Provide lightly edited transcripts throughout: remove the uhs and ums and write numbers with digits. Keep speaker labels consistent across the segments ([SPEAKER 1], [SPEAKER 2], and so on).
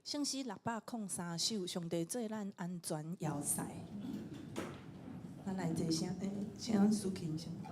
[SPEAKER 1] 聖詩603首，上帝做咱安全要塞。咱來齊聲，請蘇琴先講。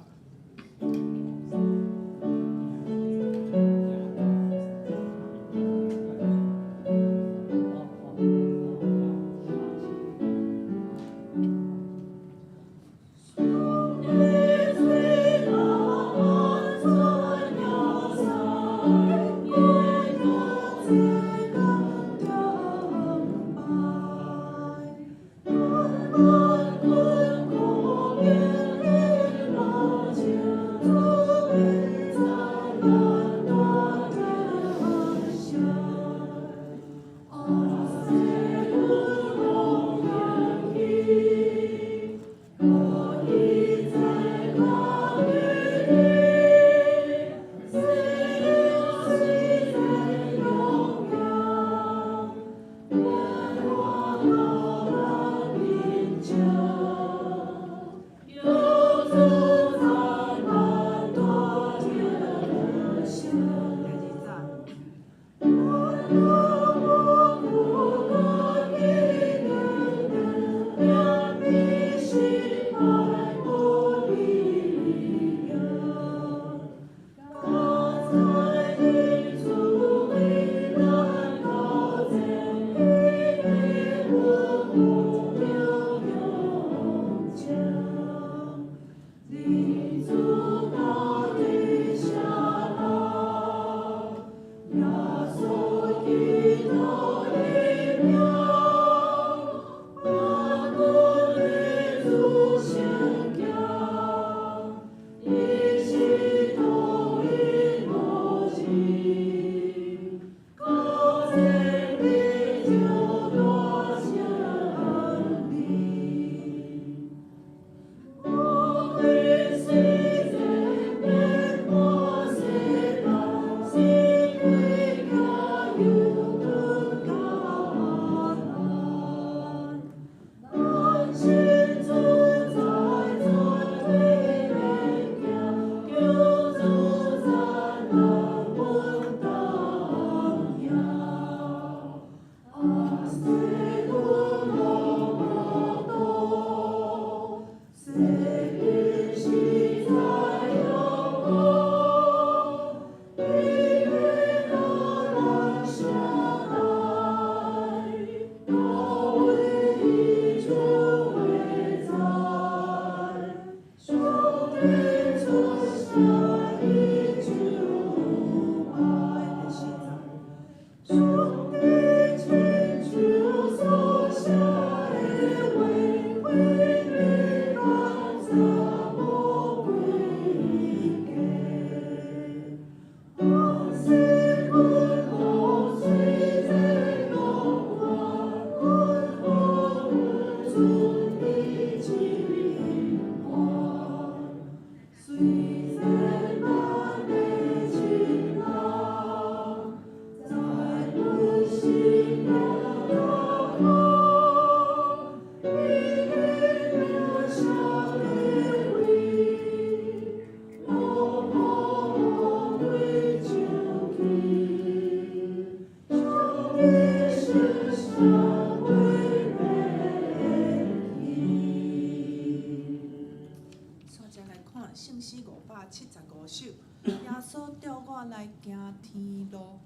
[SPEAKER 1] 聖詩575首，耶穌召我來行天路。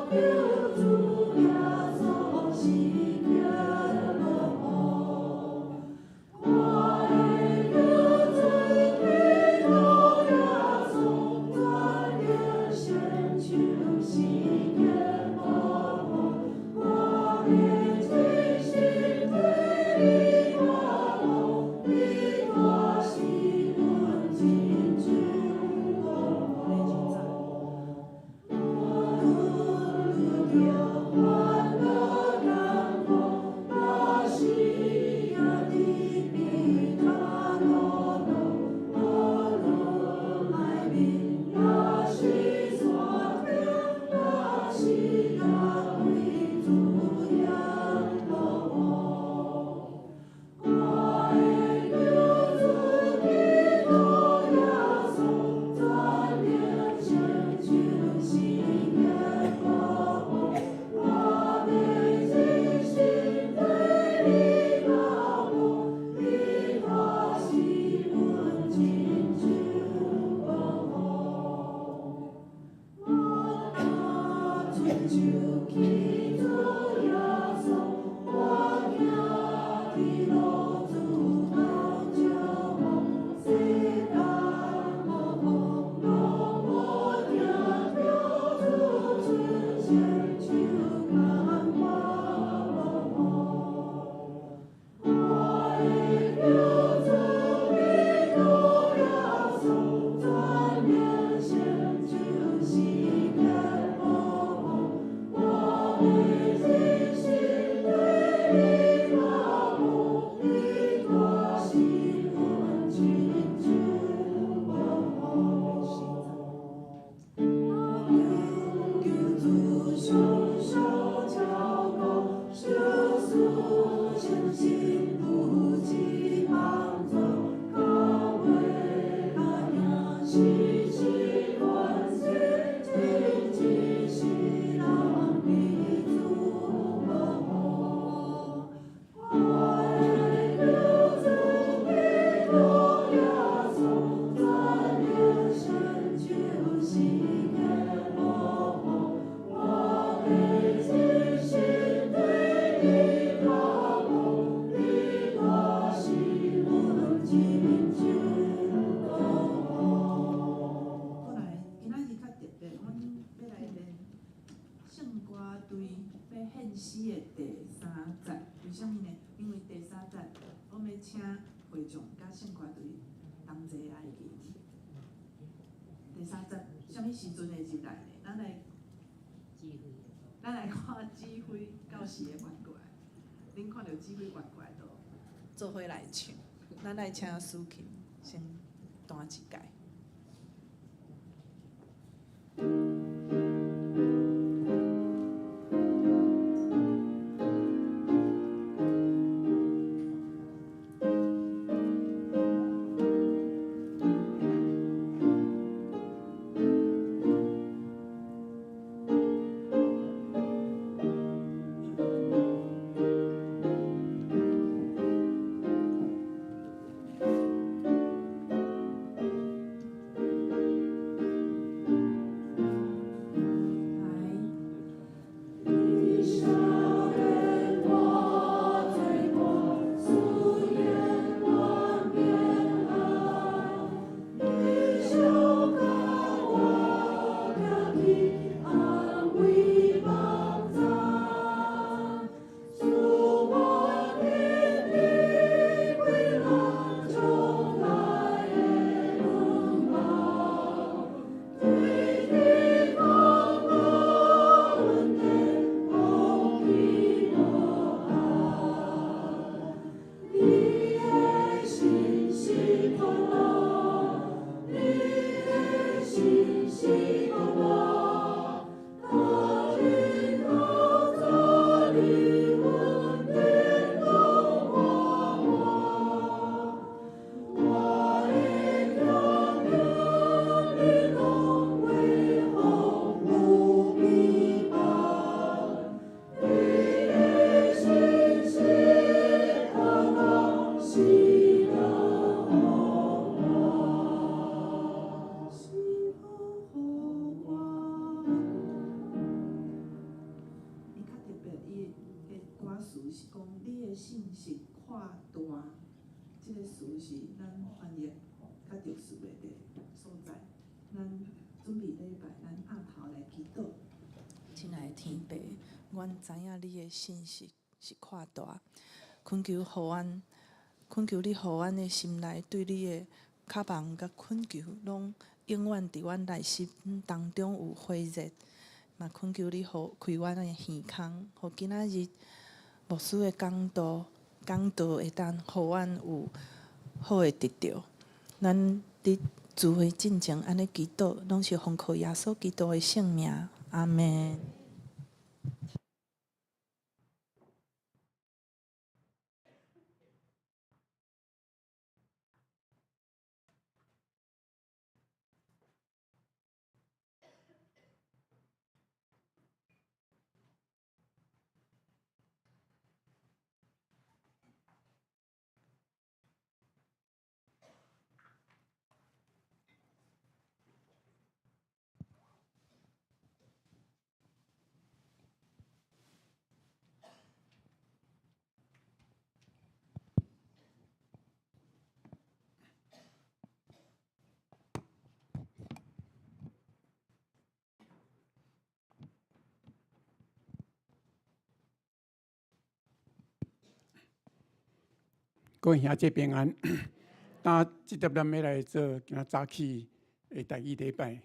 [SPEAKER 2] 救主耶穌。相信有一帮助，到尾甲赢时时关心，真一世人彼此保护。我的救主基督耶稣，全能神就是个保护。我的真心对你靠慕，你大是阮真正保护。
[SPEAKER 1] 过来，今仔日较特別，阮欲來練聖歌隊欲獻詩的第三節。為啥物呢？因為第三節我欲請會眾佮聖歌隊同齊來吟。第三節啥物時陣會入來呢？咱來看指揮到時會轉過來。恁看著指揮轉過來，就做伙來唱。咱來請司琴先彈一蓋。來。
[SPEAKER 2] 你赦免我罪過，赦免萬變愛，你手教我行去，安慰幫贊，使我經歷危難將來的榮耀，對你講我恩典，福氣無限。你的信實擴大，你的信實擴大，大日到早你恩典攏活我，我的強兵你攏為風無比棒，你的信實擴大，喜樂予我，喜樂予我。
[SPEAKER 1] 伊較特別，伊的歌詞是講你的信實擴大，這个詞是咱翻譯較特殊的所在。咱準備禮拜，咱暗頭來祈禱。親愛的天父，阮知影你的信實是擴大，懇求予阮，懇求你予阮的心內對你的渴望佮懇求，攏永遠佇阮內心當中有火熱。嘛懇求你予開阮的耳孔，予今仔日牧師的講道，講道會當予阮有好的得著。咱佇聚會進前按呢祈禱，攏是奉靠耶穌基督的聖名，阿們。
[SPEAKER 3] 各位兄弟平安。今這節咱欲來做今仔早起的台語禮拜，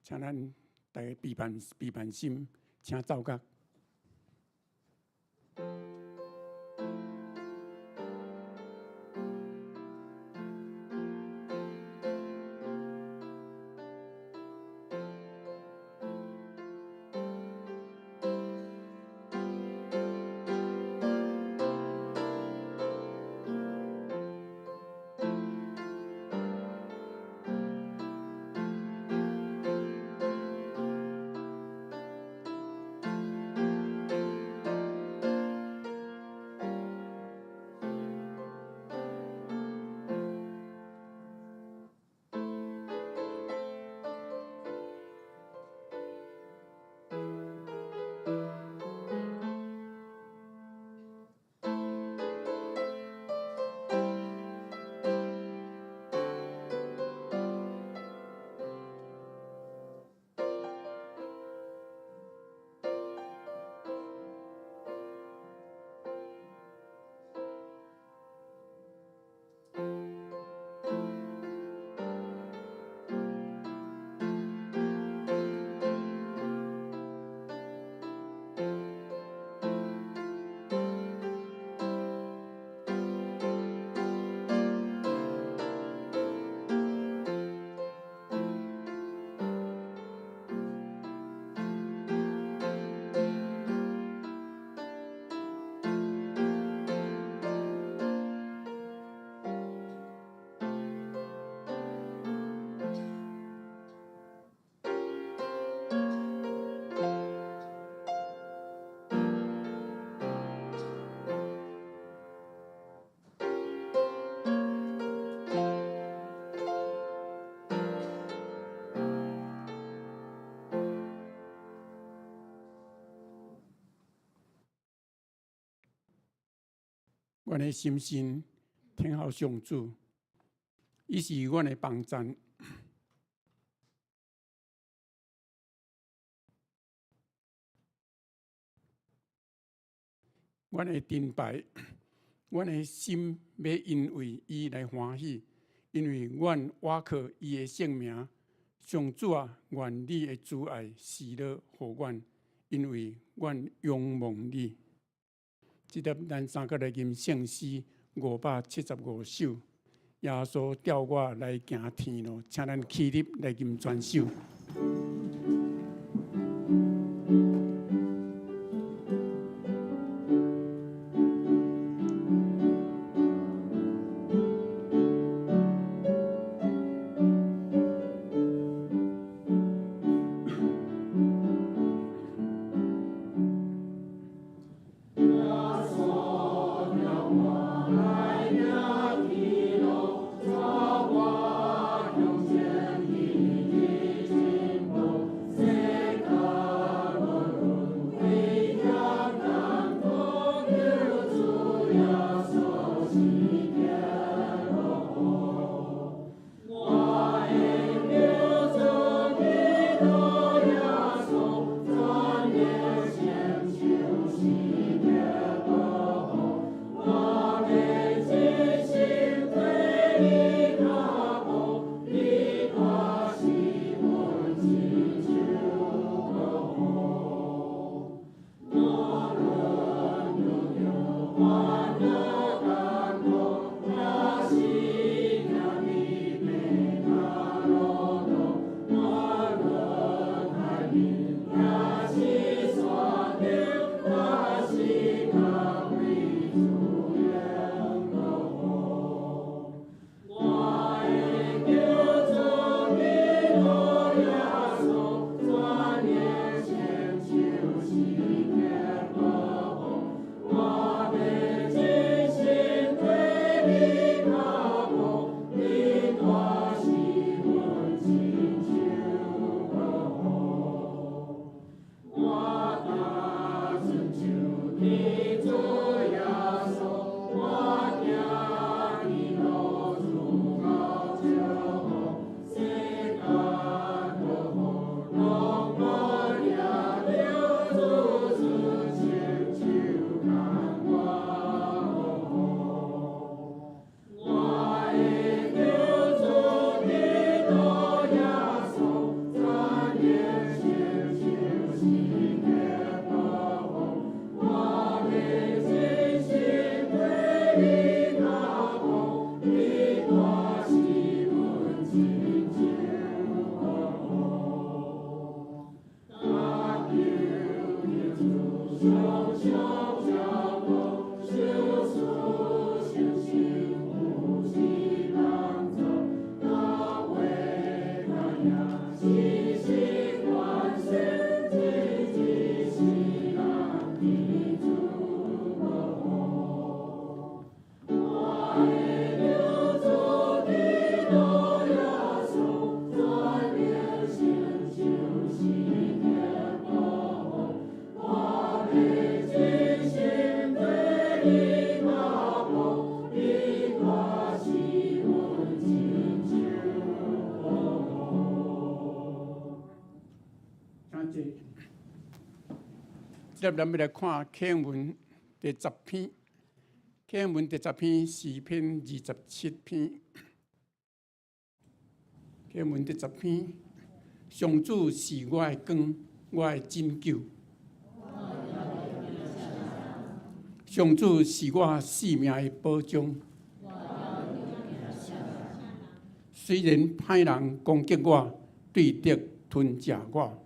[SPEAKER 3] 請咱大家備辦備辦心，請奏樂。阮的心神聽候上主，伊是阮的幫贊。阮的盾牌，阮的心欲因為伊來歡喜，因為阮倚靠伊的聖名。上主啊，願你的慈愛施落予阮，因為阮仰望你。這粒咱三個來吟聖詩575首，耶穌帶我來行天路，請咱起立來吟全首。接咱欲來看課文第十篇，課文第十篇詩篇27篇。課文第十篇，上主是我的光，我的拯救。上主是我性命的保障。雖然歹人攻擊我，對敵吞食我。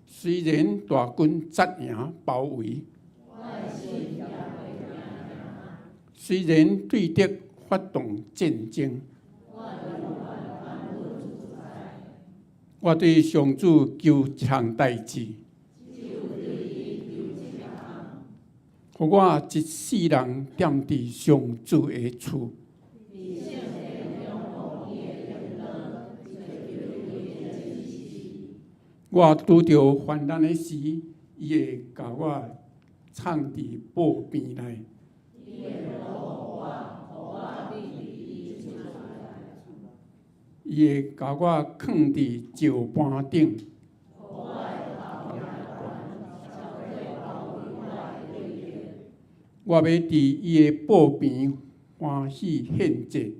[SPEAKER 3] 雖然大軍紮營包圍，雖然對敵發動戰爭，我對上主求一項代誌，予我一世人踮佇上主的厝。我拄著患難的時，伊會共我藏佇布棚內。伊會共我囥佇石盤頂。我欲佇伊的布棚歡喜獻祭。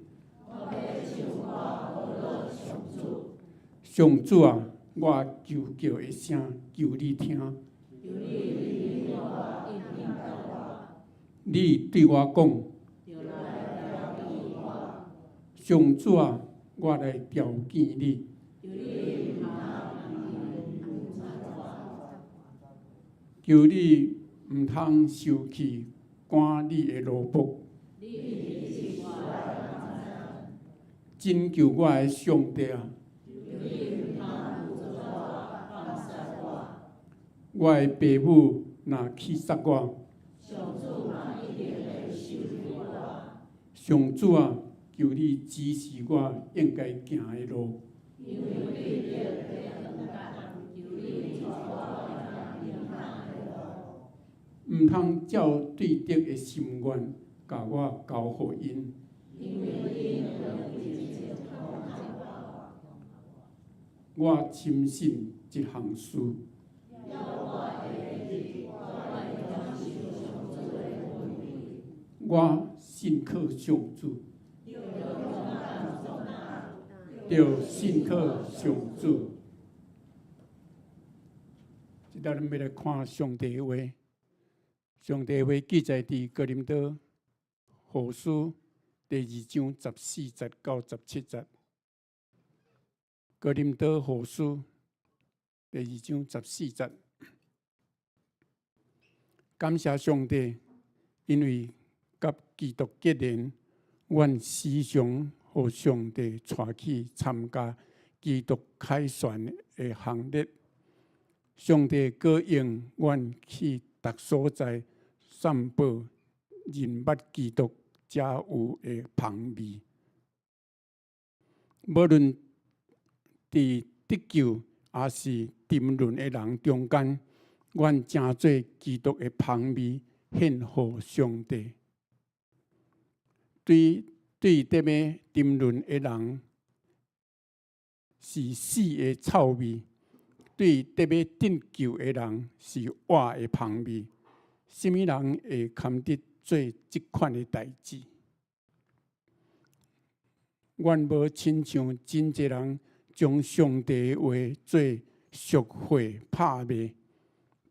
[SPEAKER 3] 上主啊，我求告的聲，求你聽。你對我講，上主啊，我來召見你。求你毋通受氣，趕你的奴僕。拯救我的上帝啊！我的爸母若棄殺我，上主啊，求你指示我應該行的路。毋通照對敵的心願，共我交予𪜶。我深信這項事。我信靠上主，著信靠上主。這搭咱欲來看上帝的話，上帝的話記載佇哥林多後書第二章14節到17節。哥林多後書第二章十四節，感謝上帝，因為佮基督結連，阮時常予上帝帶去參加基督凱旋的行列。上帝閣用阮去逐所在散播認捌基督才有的芳味。無論佇得救抑是沉淪的人中間，阮成做基督的芳味獻予上帝。對對得欲沉淪的人是死的臭味，對得欲得救的人是活的芳味。啥物人會堪得做這款的代誌？阮無親像真濟人將上帝的話做俗貨拍賣，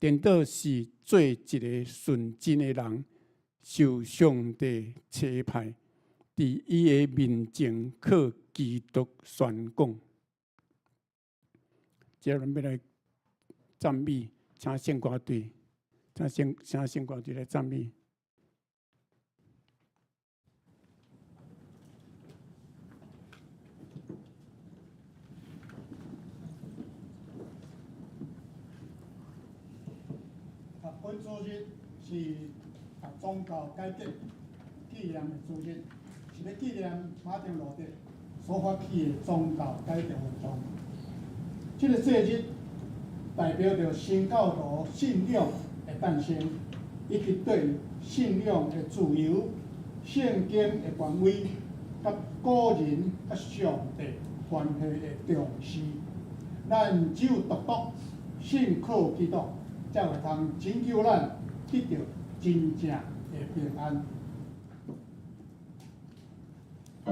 [SPEAKER 3] 顛倒是做一个純真的人，受上帝差派，佇伊的面前靠基督宣講。接下來欲來讚美，請聖歌隊，請聖歌隊來讚美。
[SPEAKER 4] 本主日是宗教改革紀念的主日，是欲紀念馬丁路德所發起的宗教改革運動。這个節日代表著新教徒信仰的誕生，以及對信仰的自由、聖經的權威，佮個人佮上帝關係的重視。咱只有獨獨信靠基督，才會通拯救咱得著真正的平安。
[SPEAKER 2] 你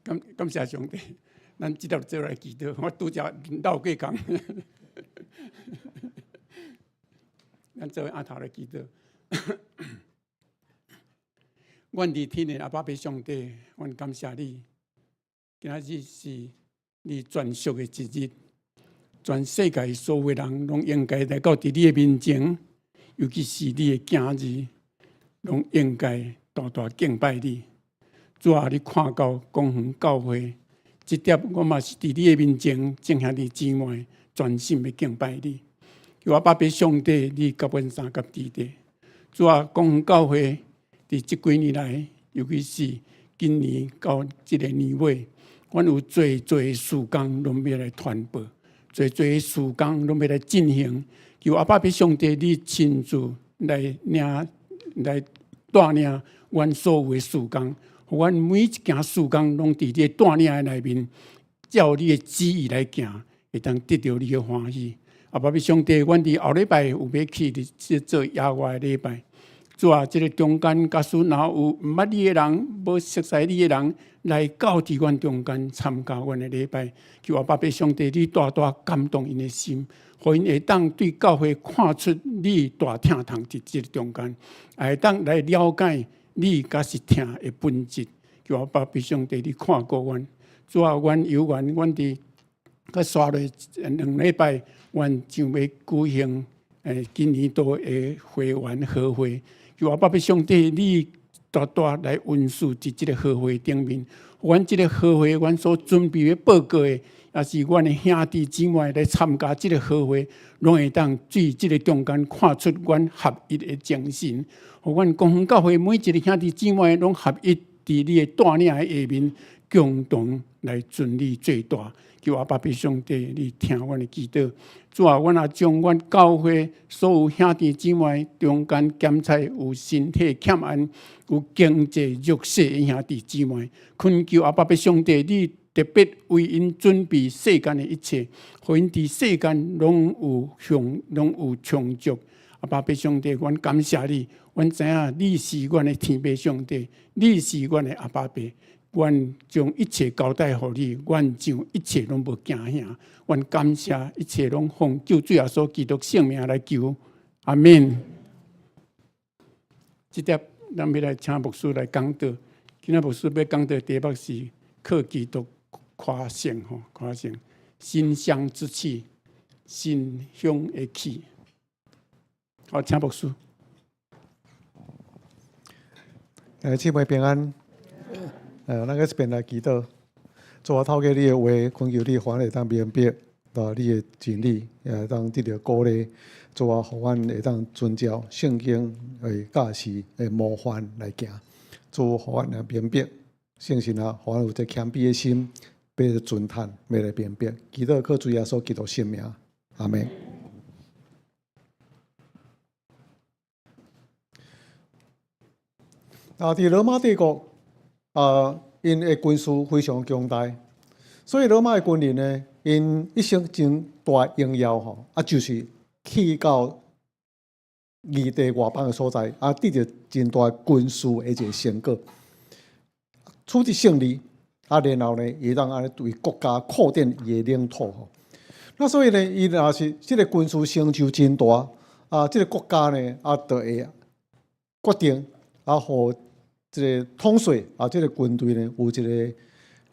[SPEAKER 3] 感謝上帝，咱這粒做來祈禱，我拄才繞過工。咱做阿頭來祈禱。阮佇天的阿爸父上帝，阮感謝你，今仔日是你專屬的一日，全世界所有人攏應該來到佇你的面前，尤其是你的囝兒，攏應該大大敬拜你。主啊，你看到公園教會，這點我嘛是佇你的面前，眾兄弟姊妹專心欲敬拜你。求阿爸父上帝，你佮阮相佮佇咧。主啊，公園教會佇這幾年來，尤其是今年到這个年尾，阮有濟濟事工攏欲來傳播，濟濟事工攏欲來進行。求阿爸父上帝，你親自來領來帶領阮所有的事工，予阮每一件事工攏佇你的帶領的內面，照你的旨意來行，會當得著你的歡喜。阿爸父上帝，阮佇後禮拜有欲去佇做野外的禮拜。主啊，這个中間假使若有毋捌你的人，無熟似你的人來到佇阮中間參加阮的禮拜，求阿爸父上帝，你大大感動𪜶的心，予𪜶會當對教會看出你大疼痛佇這个中間，會當來了解你才是疼的本質。求阿爸父上帝，你看顧阮。主啊，阮有緣，阮佇閣紲落2禮拜，阮就欲舉行今年度的會員和會。求阿爸父上帝，你大大來恩賜佇這个和會頂面，阮這个和會，阮所準備的報告的，也是阮的兄弟姊妹來參加這个和會，攏會當對這个中間看出阮合一的精神，予阮公園教會每一个兄弟姊妹攏合一，佇你的帶領的下面，共同來尊你最大。求阿爸父上帝，你聽阮的祈禱。主啊，阮也將阮教會所有兄弟姊妹中間檢查有身體欠安、有經濟弱勢的兄弟姊妹，懇求阿爸父上帝，你特別為𪜶準備世間的一切，予𪜶佇世間攏有享，攏有充足。阿爸父上帝，阮感謝你，阮知影你是阮的天父上帝，你是阮的阿爸父。阮將一切交代予你，阮將一切攏無驚嚇。阮感謝一切攏奉救主耶穌基督聖名來求，阿們。這碟咱欲來請牧師來講道。今仔牧師欲講道題目是靠基督誇勝吼，誇勝馨香之氣，馨香的氣。好，請牧師。
[SPEAKER 5] 姊妹平安。咱閣這邊來祈禱，主啊，透過你的話，懇求你予阮會當明白，你的真理，也會當得著鼓勵。主啊，予阮會當遵照聖經的教示的模範來行。主，予阮會明白，聖神啊，予阮有這謙卑的心，欲尊嘆，欲來明白。祈禱靠主耶穌基督聖名，阿們。啊，佇羅馬帝國。啊，𪜶的軍事非常強大，所以羅馬的軍人呢，𪜶一生真大榮耀吼，啊，就是去到異地外邦的所在，啊，得著真大軍事的一个成果，取得勝利，啊，然後呢，會當按呢對國家擴展伊的領土吼。那所以呢，伊若是這个軍事成就真大，啊，這个國家呢，啊，就會決定啊，予這个統帥啊，這个軍隊呢，有一个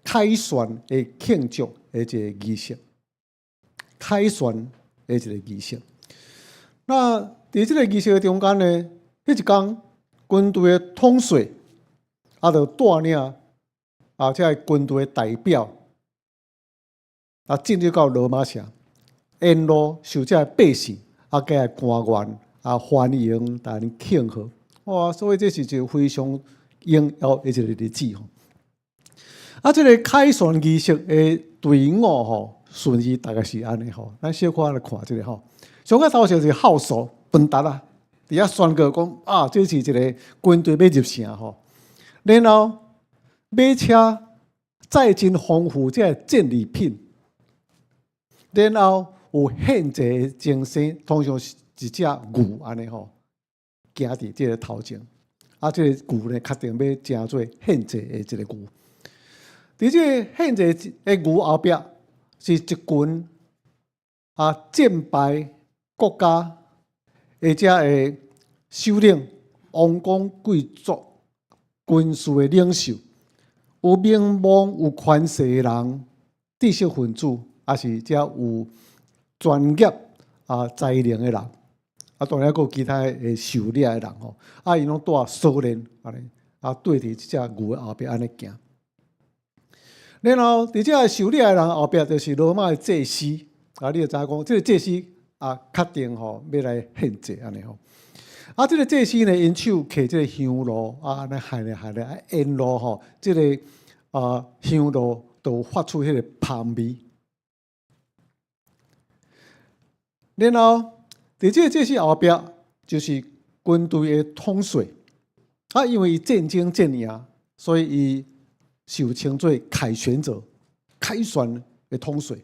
[SPEAKER 5] 凱旋的慶祝的一个儀式，凱旋的一个儀式。那佇這个儀式的中間呢，彼一工軍隊的統帥啊，就帶領啊，這个軍隊的代表啊，進入到羅馬城，沿路受這个百姓啊，佮官員啊歡迎，共𪜶慶賀。哇，所以這是一个非常榮耀的一个日子吼。啊，這个凱旋儀式的隊伍吼，順序大概是按呢吼。咱小可來看這个吼。上個頭前是號手分達啊，佇遐宣告講啊，這是一个軍隊欲入城吼。然後馬車載真豐富這个戰利品，然後有獻祭的精牲，通常是一隻牛按呢吼，行佇這个頭前。啊，這个牛呢，確定欲成做獻祭的一个牛。佇這個獻祭的牛後壁是一群戰敗國家或者的首領、王公貴族、軍事的領袖，有名望、有權勢的人、知識分子，抑是遮有專業才能的人，當然閣有其他的狩獵的人吼，𪜶攏帶鎖鏈按呢，綴佇這隻牛的後壁按呢行。然後佇這个狩獵的人後壁就是羅馬的祭司，你就知影講，這个祭司確定吼欲來獻祭按呢吼。這个祭司呢，𪜶手提這个香爐，按呢獻咧獻咧，沿路吼，這个香爐就發出彼个香味。然後佇這个祭司後壁就是軍隊的統帥，因為伊戰爭戰贏，所以伊受稱做凱旋者，凱旋的統帥。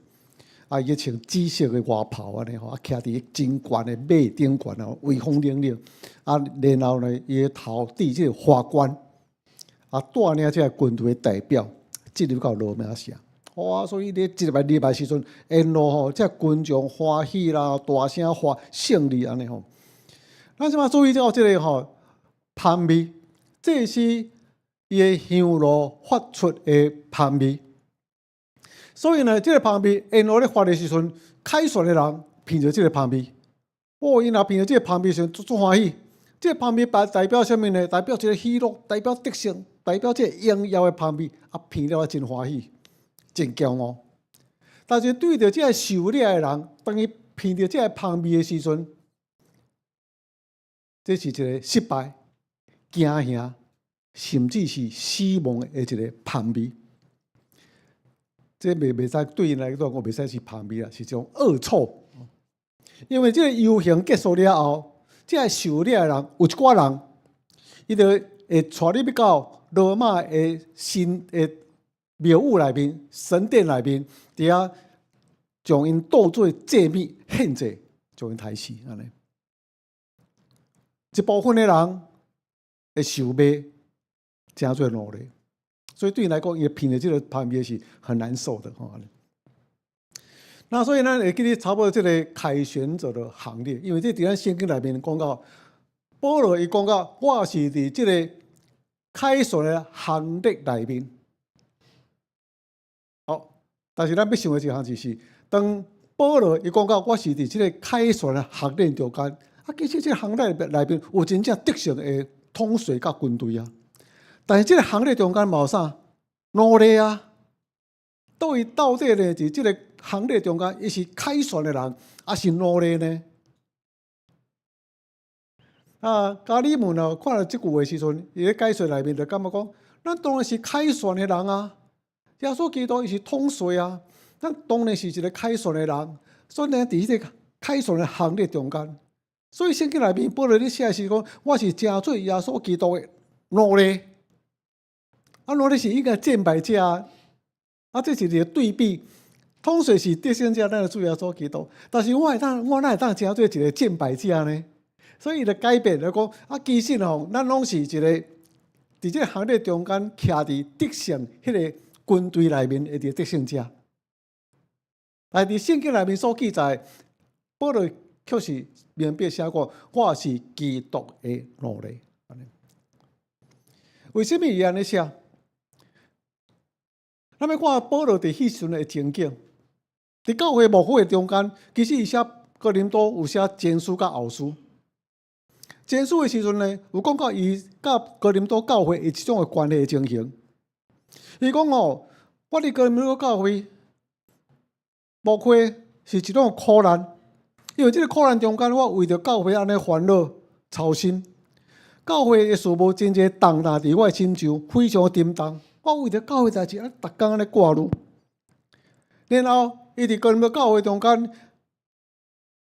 [SPEAKER 5] 伊穿紫色的外袍按呢吼，徛佇真懸的馬頂懸哦，威風凜凜。然後呢，伊的頭戴這個花冠，帶領這個軍隊的代表進入到羅馬城。哇！所以咧進入來入來時陣，沿路吼，這群眾歡喜啦，大聲喊勝利按呢吼。咱這擺注意到這个吼香味，這是伊的香爐發出的香味。所以呢，這个香味沿路咧發的時陣，凱旋的人聞著這个香味，哦，𪜶若聞著這个香味時陣，足足歡喜。這个香味代表啥物呢？代表一个喜樂，代表得勝，代表這个榮耀的香味。聞了真歡喜，真驕傲。但是對著這个狩獵的人，當伊聞著這个香味的時陣，這是一个失敗、驚嚇，甚至是死亡的一个香味。這袂使對𪜶來講，我袂使是香味啦，是一種惡臭。因為這个遊行結束了後，這个狩獵的人有一寡人，伊就會帶你欲到羅馬的神的廟宇內面、神殿內面，佇遐將𪜶當做祭物獻祭，將𪜶刣死按呢。一部分的人會受賣，成做奴隸。所以對𪜶來講，伊聞著這个香味是很難受的吼。那所以咱會記得差不多這个凱旋者的行列，因為這佇咱聖經內面講到，保羅伊講到，我是佇這个凱旋的行列內面。好，但是咱欲想的一項就是，當保羅伊講到我是佇這个凱旋的行列中間，其實這个行列內面有真正得勝的統帥佮軍隊啊。但是這个行列中間嘛有啥奴隸啊？到底到底呢？佇這个行列中間，伊是凱旋的人，抑是奴隸呢？加里門哦，看著這句話時陣，伊咧解說內面就感覺講，咱當然是凱旋的人啊！耶穌基督伊是統帥啊，咱當然是一个凱旋的人，所以呢，佇彼個凱旋的行列中間，所以聖經內面保羅咧寫是講，我是成做耶穌基督的奴隸。奴隸是應該戰敗者啊！這是一个對比。統帥是得勝者，咱就主耶穌基督。但是我會當，我哪會當成做一个戰敗者呢？所以伊就改變就講，其實吼，咱攏是一个佇這个行列中間徛佇得勝彼个軍隊內面的一个得勝者。但佇聖經內面所記載，保羅確實明白寫過，我是基督的奴隸。為啥物伊按呢寫？咱欲看保羅佇彼時陣的情景，佇教會牧會中間，其實伊寫哥林多有寫前書佮後書。前書的時陣呢，有講到伊佮哥林多教會的一種的關係的情形。伊講哦，我佇哥林多教會牧會是一種苦難，因為這个苦難中間，我為著教會按呢煩惱操心，教會的事務真濟重擔佇我的身上，非常沉重。我為著教會代誌，啊，逐工按呢掛慮。然後，伊佇哥林多教會中間，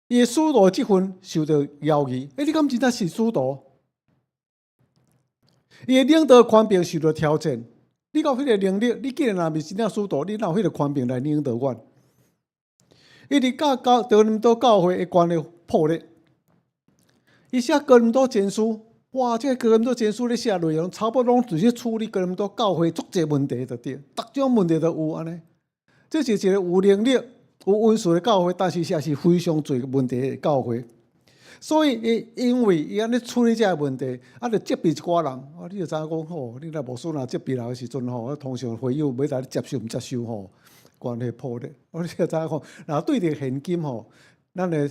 [SPEAKER 5] 伊的使徒職分受著懷疑。欸，你敢真正是使徒？伊的領導權柄受著挑戰。你敢有彼个能力？你既然若毋是真正使徒，你哪有彼个權柄來領導阮？伊佇佮教哥林多教會的關係破裂。伊寫哥林多前書，哇！這個哥林多前書咧寫內容，差不多攏就是處理哥林多教會足濟問題就對，逐種問題都有按呢。這是一個有能力、有恩賜的教會，但是也是非常濟問題的教會。所以，伊因為伊按呢處理這個問題，啊，就責備一寡人。啊，你就知影講吼，你若牧師若責備人的時陣吼，通常會友欲來接受毋接受吼，關係破裂。我你就知影講，若對著現今吼，咱的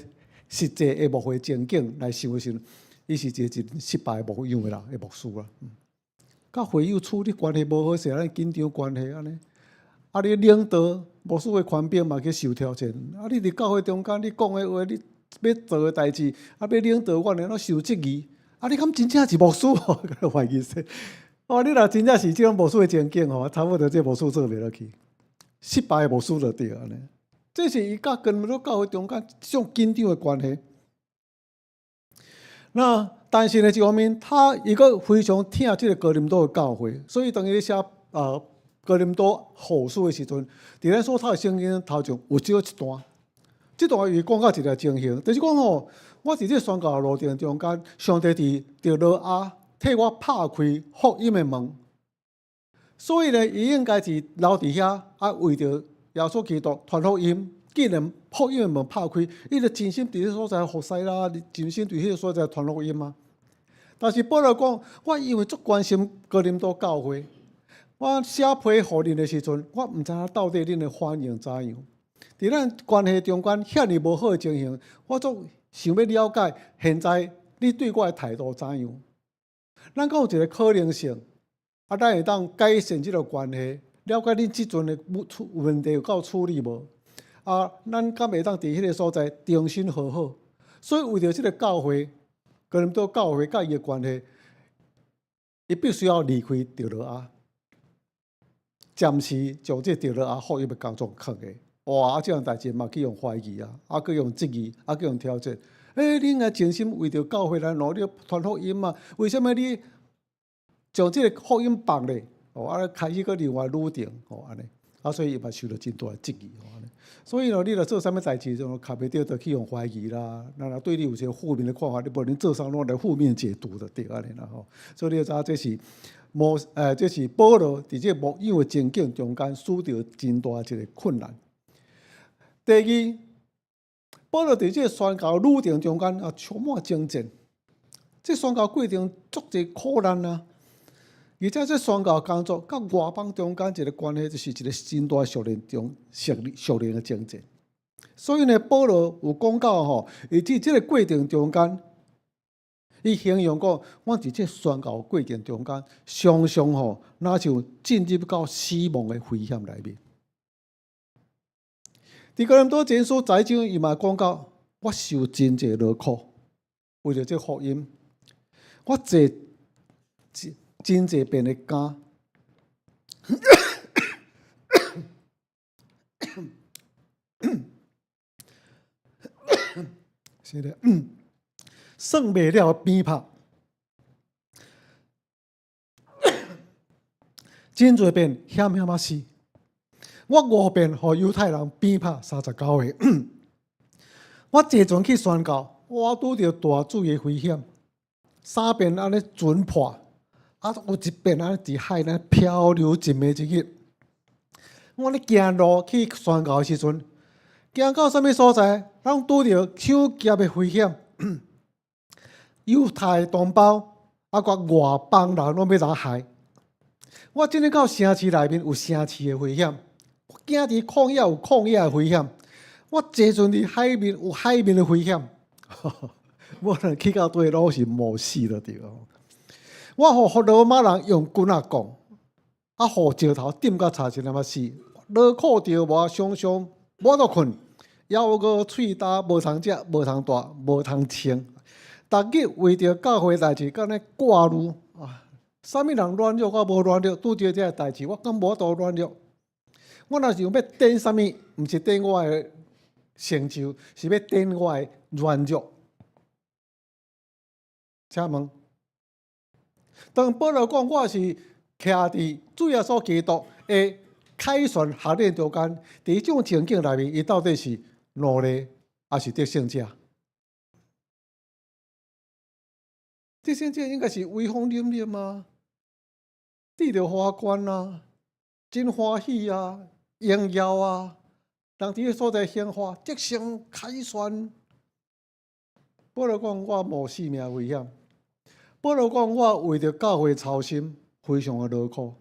[SPEAKER 5] 實際的牧會情景來想的時陣，伊是一個真失敗的牧養的人的牧師啦。佮會友處理關係無好勢，按呢緊張關係按呢。啊，你領導牧師的權柄嘛去受挑戰。啊，你佇教會中間，你講的話，你欲做的代誌，啊，欲領導阮的攏受質疑。啊，你敢真正是牧師？懷疑說，哦，你若真正是這種牧師的情景吼，差不多這牧師做袂落去，失敗的牧師就對按呢。這是伊佮哥林多教會中間這種緊張的關係。那但是呢，一方面他伊閣非常疼這個哥林多的教會，所以當伊咧寫哥林多後書的時陣，佇咱所讀的聖經頭前有少一段，這段伊講到一個情形，就是講吼，我佇這宣教路程中間，上帝佇特羅亞替我拍開福音的門，所以呢，伊應該是留佇遐，啊，為著耶穌基督傳福音。既然福音的門拍開，伊就盡心佇彼所在服侍啦，盡心佇彼个所在傳福音啊。但是保羅講，我因為足關心哥林多教會，我寫批予恁的時陣，我毋知影到底恁的反應怎樣。佇咱關係中間遐爾無好的情形，我足想欲了解現在你對我的態度怎樣。咱閣有一個可能性，啊，咱會當改善這個關係，了解恁這陣的問題有夠處理無？啊，咱敢會當佇彼个所在重新和好？所以為著這個教會，哥林多教會佮伊的關係，伊必須要離開特羅亞，暫時將這特羅亞福音的工作囥下。哇！啊，這項代誌嘛去予懷疑啊，啊，去予質疑，啊，去予挑戰。欸，你應該盡心為著教會來努力傳福音嘛？為啥物你將這個福音放咧？哦，啊，開始閣另外旅程，哦，按呢。啊，所以伊嘛受著真大的質疑，哦，按呢。所以咯，你若做啥物代誌，就較袂著，就去予懷疑啦。那若對你有一個負面的看法，你無論做啥攏來負面解讀就對按呢啦吼。所以你就知影這是摩，這是保羅佇這個牧養的情景中間，遇著真大一個困難。第二，保羅佇這個宣教旅程中間啊，充滿爭戰。這宣教過程足濟苦難啊！而且這宣教工作佮外邦中間一個關係，就是一個真大屬靈中屬屬靈的爭戰。所以呢，保羅有講到吼，伊佇這個過程中間，伊形容講，我佇這宣教過程中間，常常吼，若像進入到死亡的危險內面。佇哥林多前書十一章，伊嘛講到，我受真濟勞苦，為著這福音，我坐真濟遍的監，是的，算袂了的鞭拍，真濟遍險險仔死。我五遍予猶太人鞭拍39下。我坐船去宣教，我拄著大水的危險，三遍按呢船破，啊有一遍按呢佇海呢漂流一暝一日。我咧行路去宣教的時陣，行到啥物所在，攏拄著搶劫的危險。猶太同胞啊，佮外邦人攏欲來害。我進入到城市內面有城市的危險，我行佇曠野有曠野的危險，我坐船佇海面有海面的危險。無論去到佗攏是冒死就對。我予羅馬人用棍仔摃，啊，予石頭釘甲差一點仔死，勞苦著無，常常無法度睏，枵餓喙焦，無通食，無通帶，無通穿。逐日為著教會代誌，佮按呢掛慮啊！啥物人軟弱，我無軟弱，拄著這个代誌，我敢無法度軟弱。我若想欲展啥物，毋是展我的成就，是欲展我的軟弱。請問，當保羅講我是徛佇主耶穌基督的凱旋學練中間，佇這種情景內面，伊到底是奴隸，抑是得勝者？這先這應該是威風凜凜啊，戴著花冠啊，真歡喜啊，榮耀啊，人佇個所在顯化，得勝凱旋。保羅講我冒性命危險，保羅講我為著教會操心，非常的勞苦，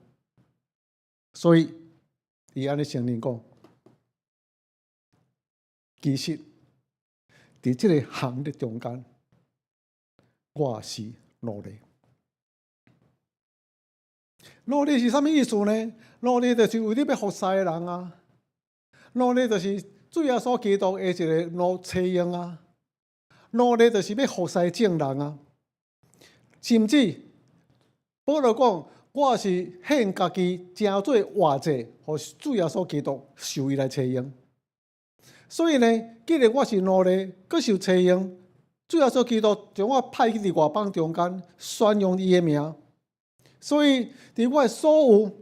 [SPEAKER 5] 所以伊按呢承認講，其實佇這个行列中間，我是奴隸。奴隸是啥物意思呢？奴隸就是為你欲服侍的人啊。奴隸就是主耶穌基督的一个奴差役啊。奴隸就是欲服侍眾人啊。甚至保羅講，我是獻家己成做活祭，予主耶穌基督受伊來差用。所以呢，既然我是奴隸，閣受差用，主耶穌基督將我派去佇外邦中間宣揚伊的名。所以，佇我的所有，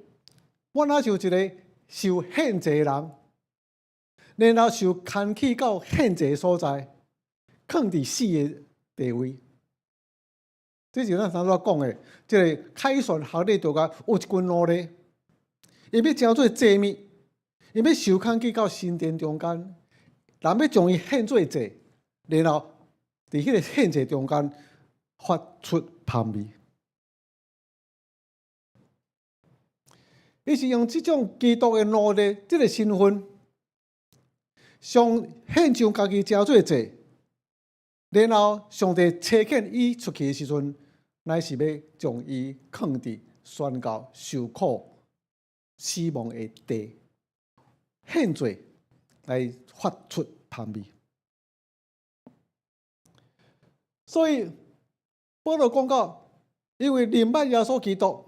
[SPEAKER 5] 我若像一个受獻祭的人，然後受牽去到獻祭的所在，囥佇死的地位。這是咱頭拄仔講的，這个凱旋行列中間有一群奴隸，伊欲成做祭物，伊欲受牽去到神殿中間，人欲將伊獻做祭，然後佇彼个獻祭中間發出香味。伊是用這種基督的奴隸這个身份，上獻上家己成做祭，然後上帝差遣伊出去的時陣，乃是欲將伊囥佇宣告受苦、死亡的地獻祭來發出香味。所以保羅講到，因為認捌耶穌基督，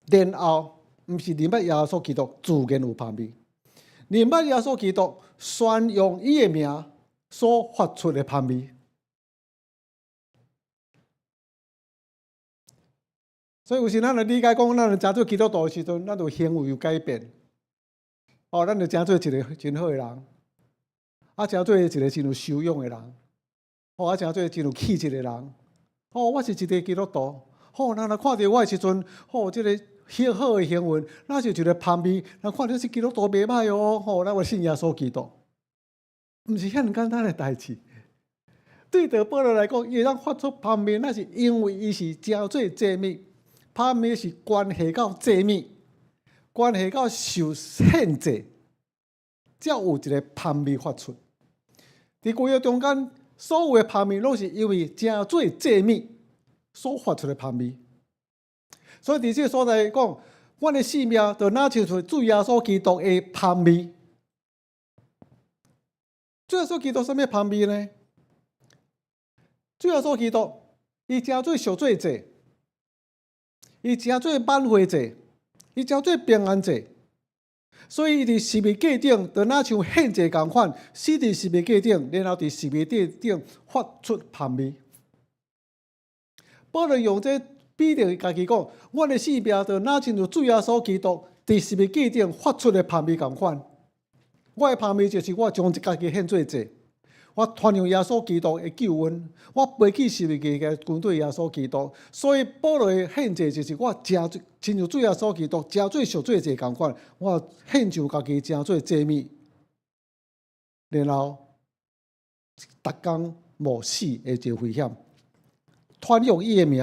[SPEAKER 5] 然後毋是認捌耶穌基督自然有香味，認捌耶穌基督宣揚伊的名所發出的香味。所以有時咱來理解講，咱來成做基督徒的時陣，咱就行為有改變。哦，咱就成做一个真好的人，啊，成做一个真有修養的人，哦，啊，成做真有氣質的人。哦，我是一个基督徒。哦，人若看著我的時陣，哦，這个好好的行為，若是一个香味，人看著是基督徒袂歹哦。吼，咱有信耶穌基督，毋是遐爾簡單的代誌。對著保羅來講，伊會當發出香味，那是因為伊是成做祭物，香味是關係到祭物，關係到受獻祭，才有一个香味發出。佇舊約中間，所有的香味攏是因為成做祭物所發出的香味。所以佇這个所在講，阮的性命就若像是主耶穌基督的香味。主耶穌基督啥物香味呢？主耶穌基督，伊成做贖罪祭，伊成做挽回祭，伊成做平安祭。所以伊佇十字架頂，就若像獻祭仝款，死佇十字架頂，然後佇十字架頂發出香味。保羅用這彼得家己講，阮的性命就若親像主耶穌基督佇十字架頂發出的香味仝款。我的香味就是我將家己獻做祭，我傳揚耶穌基督的救恩，我背起十字架跟隨耶穌基督。所以保羅的獻祭就是我成做親像主耶穌基督成做贖罪祭仝款，我獻上家己成做祭物，然後逐工冒死的一个危險，傳揚伊的名，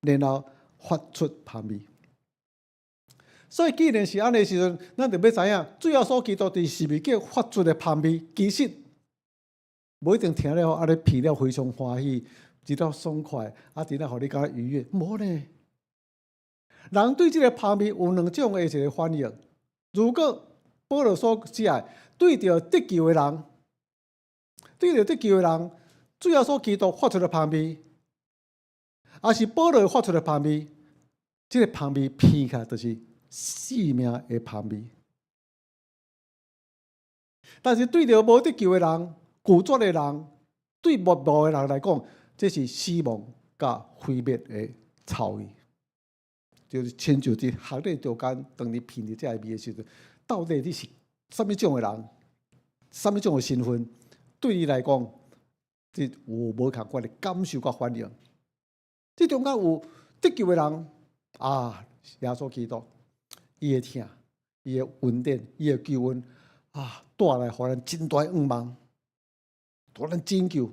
[SPEAKER 5] 然後發出香味。所以既然是按呢時陣，咱就欲知影，主耶穌基督佇十字架發出的香味，其實無一定聽了按呢鼻了非常歡喜，一了爽快，啊，佇咧予你感覺愉悅，無呢。人對這个香味有兩種的一个反應。如果保羅所寫的，對著得救的人，對著得救的人，主耶穌基督發出的香味，抑是保羅發出的香味，這个香味鼻起來就是死命的香味。但是對著無得救的人、拒絕的人、對末路的人來講，這是死亡佮毀滅的臭味。就是親像佇行列中間，當你鼻著這个味的時陣，到底你是啥物種的人，啥物種的身份，對你來講，這有無仝款的感受佮反應。這中間有得救的人啊，耶穌基督，伊的疼，伊的恩典，伊的救恩啊，帶來予咱真大的盼望，帶咱拯救，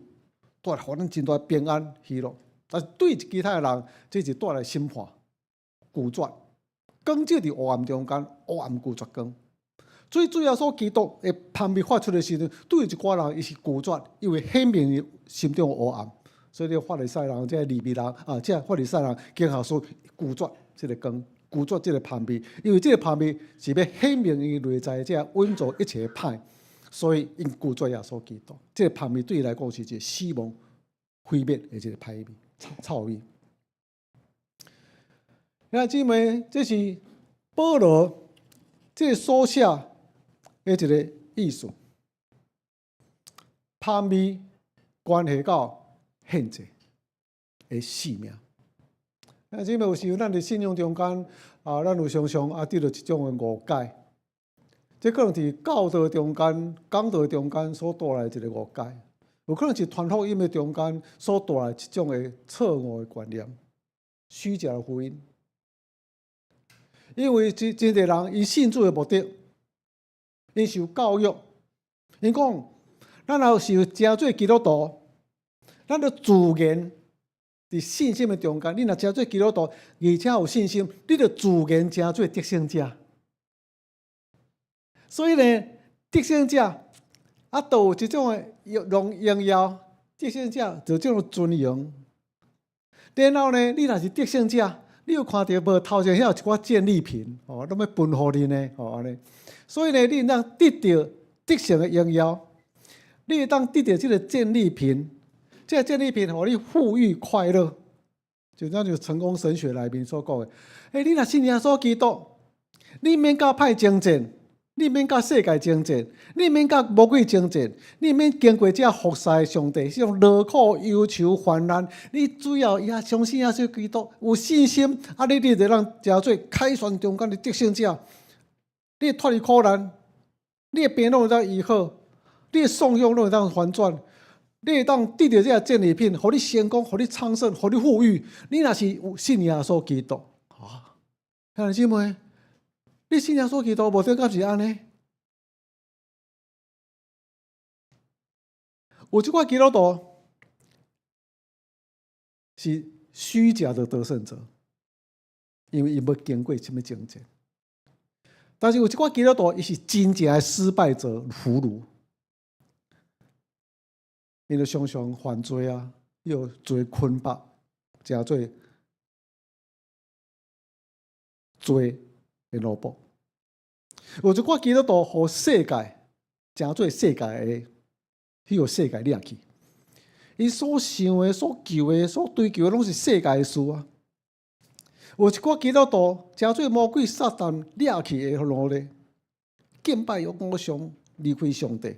[SPEAKER 5] 帶來予咱真大的平安喜樂。但是對其他的人，這是帶來審判、拒絕，光照佇黑暗中間，黑暗拒絕光。所以主耶穌基督的芳味發出的時陣，對一寡人伊是拒絕，因為顯明伊心中黑暗。所以這法利賽人、這利未人啊，這法利賽人、經學士拒絕這个光，拒絕這个芳味，因為這个芳味是欲顯明伊內在這隱藏一切歹，所以𪜶拒絕耶穌基督。這个芳味對伊來講是一个死亡、毀滅的一个歹味、臭味。兄弟姊妹，這是保羅這个所寫的一个意思。芳味關係到獻祭的性命。兄弟姊妹，有時咱佇信仰中間啊，咱有常常啊得著一種的誤解。這可能佇教導中間、講道中間所帶來一个誤解，有可能是傳福音的中間所帶來一種的錯誤的觀念、虛假的福音。因為真真濟人，伊信主的目的，𪜶受教育，𪜶講，咱若是成做基督徒，咱就自然佇信心的中間，你若成做基督徒，而且有信心，你就自然成做得勝者。所以呢，得勝者啊，都有這種的榮榮耀，得勝者就這種尊榮。然後呢，你若是得勝者，你有看著無？頭前遐有一寡戰利品，哦，攏欲分予你呢，哦，按呢。所以呢，你會當得著得勝的榮耀，你會當得著這个戰利品，這个戰利品予你富裕快樂，就像就成功神學內面所講的。欸，你若信耶穌基督，你免佮歹爭戰，你免佮世界爭戰，你免佮魔鬼爭戰，你免經過這服侍上帝，這種勞苦憂愁患難，你只要也相信耶穌基督，有信心，啊，你就當成做凱旋中間的得勝者，你會脫離苦難，你的病攏會當醫好，你的創傷攏會當翻轉，你會當得著這个戰利品，予你成功，予你昌盛，予你富裕。你若是有信耶穌基督，啊，兄弟姊妹，你信耶穌基督，無頂敢是按呢？有這款基督徒是虛假的得勝者，因為伊無經過啥物爭戰。但是有一寡基督徒，伊是真正的失敗者俘虜，𪜶就常常犯罪啊，予罪捆綁，成做罪的奴僕。有一寡基督徒，予世界成做世界的，彼予世界掠去。伊所想的、所求的、所追求的，攏是世界的事啊。有一寡基督徒成做魔鬼撒旦掠去的奴隸，敬拜偶像，離開上帝。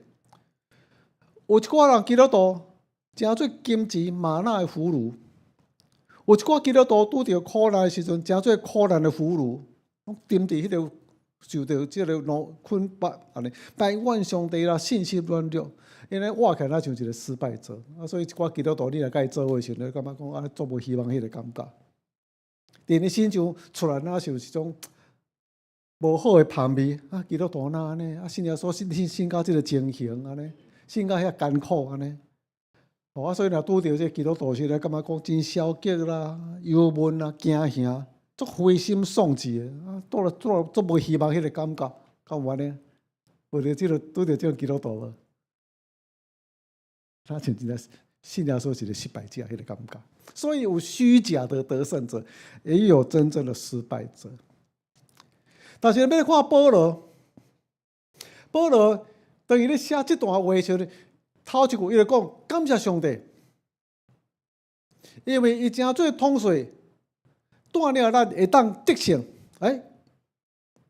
[SPEAKER 5] 有一寡人基督徒成做金錢瑪納的俘虜。有一寡基督徒拄著苦難的時陣，成做苦難的俘虜，攏沉佇彼个受著這个奴捆綁按呢。但願上帝啦，信心軟弱，𪜶咧活起來若像一个失敗者。啊，所以一寡基督徒你若佮伊做伙時陣，你感覺講啊，足無希望彼个感覺。佇𪜶身上出來，若像一種無好的芳味啊！基督徒哪按呢？啊，信耶穌信信信到這个情形按呢，信到遐艱苦按呢。哦，啊，所以若拄著這基督徒時，咧感覺講真消極啦、憂悶啦、驚嚇，足灰心喪志的，啊，拄了拄了足無希望彼个感覺，敢有按呢？有著這个拄著這種基督徒無？他像真正信耶穌是個失敗者，彼个感覺。所以有虛假的得勝者，也有真正的失敗者。但是欲看保羅，保羅當伊咧寫這段話時陣，頭一句伊就講感謝上帝，因為伊成做統帥，帶領咱會當得勝。欸，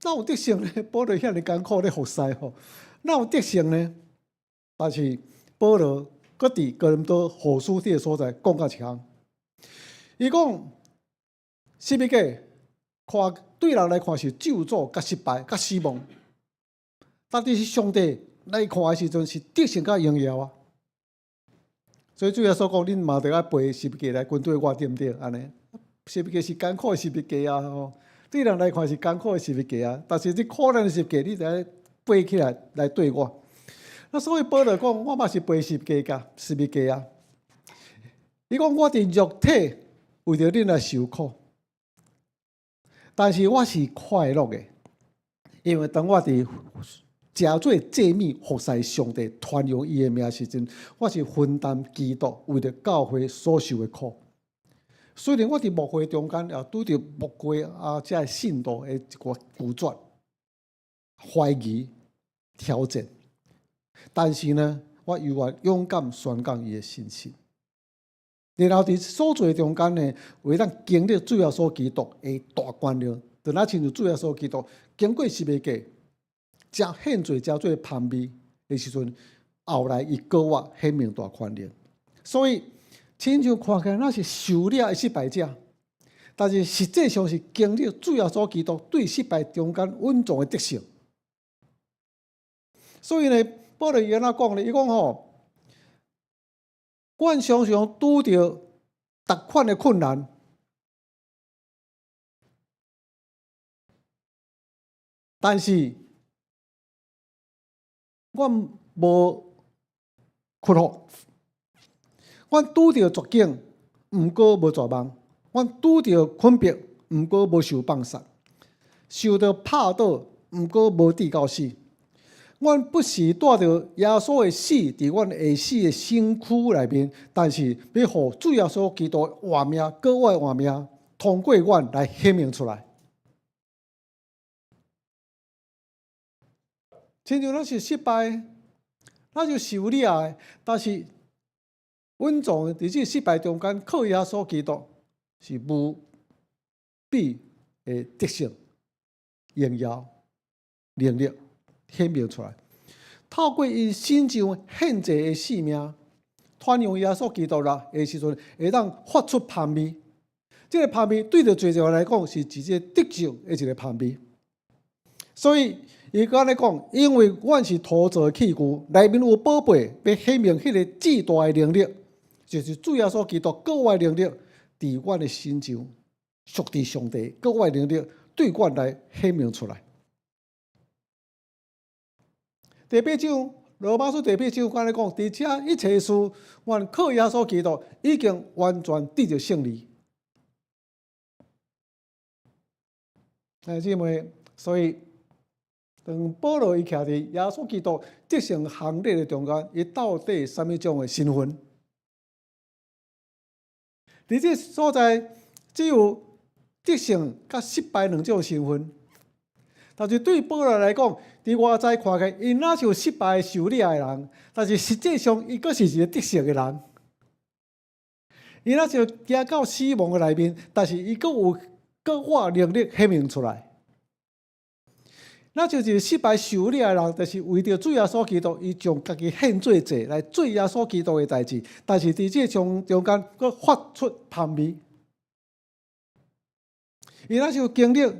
[SPEAKER 5] 哪有得勝呢？保羅遐爾艱苦咧服侍吼，哪有得勝呢？但是保羅閣佇哥林多後書這个所在講到一項，伊講十字架看對人來看是咒詛、佮失敗、佮死亡，但是上帝來看的時陣是得勝佮榮耀啊！所以主耶穌講，恁嘛著愛背十字架來跟隨我，對毋對？按呢，十字架是艱苦的十字架啊！吼，對人來看是艱苦的十字架啊，但是這苦難的十字架，你著愛背起來來綴我。那所以保羅講，我嘛是背十字架，十字架啊。伊講我佇肉體為著恁來受苦，但是我是快樂的，因為當我佇成做祭物服侍上帝、傳揚伊的名時陣，我是分擔基督為著教會所受的苦。雖然我佇牧會中間也拄著牧會啊，遮的信徒的一寡拒絕、懷疑、挑戰，但是呢，我猶原勇敢宣講伊的信息。然後佇所做中間呢，會當經歷主耶穌基督的大權能，就若親像主耶穌基督經過十字架，才獻祭成做香味的時陣，後來伊閣活顯明大權能。所以親像看起來若是受掠的失敗者，但是實際上是經歷主耶穌基督對失敗中間穩重的得勝。所以呢，保羅伊按怎講呢？伊講吼，阮常常拄著逐款的困難，但是阮無屈服。阮拄著絕境，毋過無絕望；阮拄著困迫，毋過無受放殺；受著拍倒，毋過無致到死。阮不時帶著耶穌的死佇阮會死的身軀內面，但是欲予主耶穌基督活命，閣活的活命，通過阮來顯明出來。親像咱是失敗，咱是受掠的，但是穩重佇這失敗中間，靠耶穌基督是無比的得勝、榮耀、能力顯明出來。透過𪜶身上獻祭的性命，傳揚耶穌基督啦的時陣，會當發出香味。這個香味對著濟人來講是一個得救的一個香味。所以伊閣按呢講，因為阮是陶造的器具，內面有寶貝，欲顯明彼個至大的能力，就是主耶穌基督閣活的能力，佇阮的身上，屬佇上帝閣活的能力，對阮來顯明出來。第八章，羅馬書第八章，按呢講，佇這一切事，阮靠耶穌基督已經完全得著勝利。兄姊妹，所以當保羅伊徛佇耶穌基督得勝行列的中間，伊到底啥物種的身份？佇這所在，只有得勝佮失敗兩種身份。但是對保羅來講，佇外在看起來，伊若是有失敗受掠的人，但是實際上伊閣是一個得勝的人。伊若是行到死亡的內面，但是伊閣有閣活能力顯明出來。若就是失敗受掠的人，就是為著主耶穌基督，伊將家己獻做祭來做耶穌基督的代誌。但是佇這個中中間，閣發出香味。伊若是有經歷，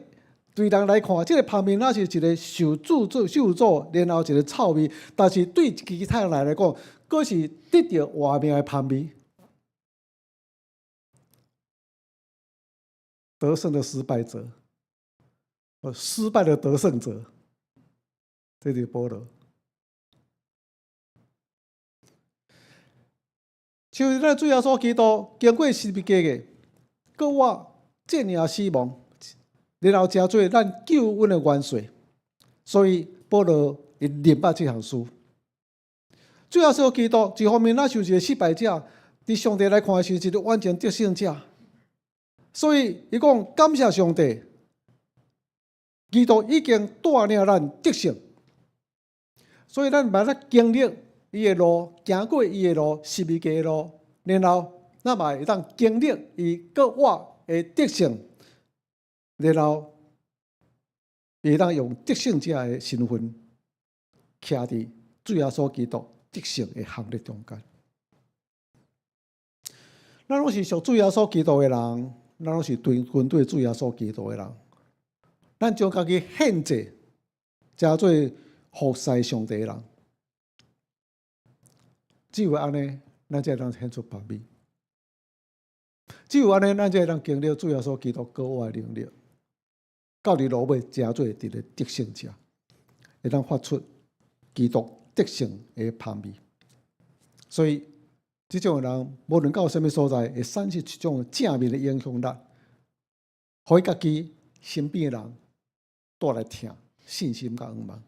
[SPEAKER 5] 對人來看，這個香味若是一個受詛咒、受詛，然後一個臭味。但是對其他人來講，閣是得著活命的香味。得勝的失敗者，失敗的得勝者，這就是保羅。像咱主耶穌基督經過十字架的，閣活戰贏死亡，然後成做咱救恩的元帥。所以保羅伊明白這項事。主耶穌基督一方面，咱像一個失敗者，佇上帝來看是一個完全得勝者。所以伊講感謝上帝，基督已經帶領咱得勝。所以咱嘛咧經歷伊的路，行過伊的路，十字架的路，然後咱嘛會當經歷伊閣活的得勝，然後會當用得勝者的身份，徛佇主耶穌基督得勝的行列中間。咱攏是屬主耶穌基督的人，咱攏是對跟隨主耶穌基督的人。咱將家己獻祭，成做服侍上帝的人。只有按呢，咱才會當顯出芳味。只有按呢，咱才會當經歷主耶穌基督膏我的能力，到佇落尾成做一個得勝者，會當發出基督得勝的芳味。所以，這種人無論到啥物所在，會產生一種正面的影響力，予伊家己身邊的人帶來疼、信心佮向望。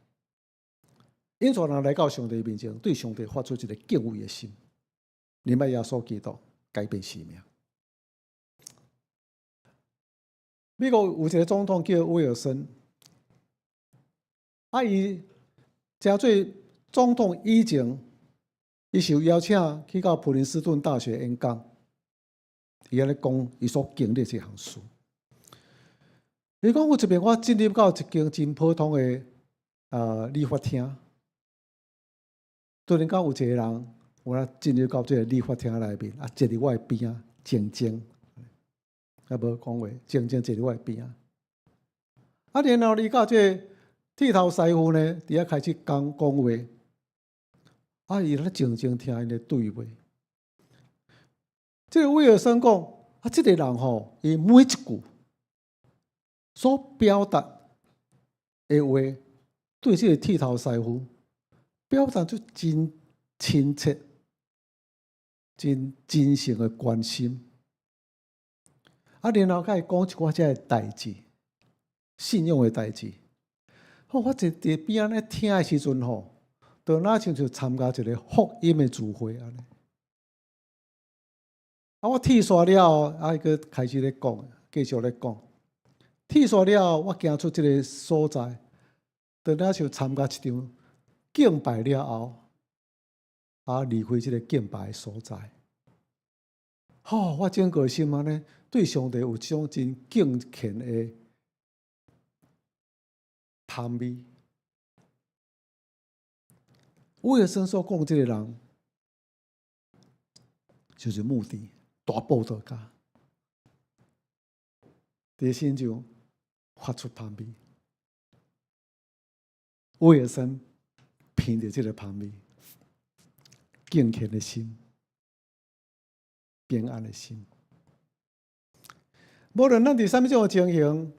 [SPEAKER 5] 引帶人來到上帝面前，對上帝發出一個敬畏的心，明白耶穌基督改變生命。美國有一個總統叫威爾森，啊，伊成做總統以前，伊受邀請去到普林斯頓大學演講，伊按呢講伊所經歷這項事。伊講有一擺我進入到一間真普通的理髮廳，突然間有一個人，我進入到這個理髮廳內面，啊，坐佇我的邊仔，靜靜，啊無講話，靜靜坐佇我的邊仔。啊，然後伊佮這個剃頭師傅呢，佇遐開始講講話，啊，伊咧靜靜聽𪜶的對話。這個威爾森講，啊，這個人吼，伊每一句所表達的話，對這個剃頭師傅表達出真親切、真真誠的關心。啊，然後佮伊講一寡這个代誌，信仰的代誌。好，我坐佇邊仔咧聽的時陣吼，就若親像參加一個福音的聚會按呢。啊，我剃煞了後，啊，伊閣開始咧講，繼續咧講。剃煞了後，我行出這個所在，就若像參加一場敬拜了後，啊，離開這個敬拜的所在。吼，我整個心按呢，對上帝有這種真敬虔的芳味。威爾森所講這個人，就是穆迪大布道家，佇身上發出芳味。威爾森聞著這個芳味，敬虔的心，平安的心。無論咱佇啥物種的情形，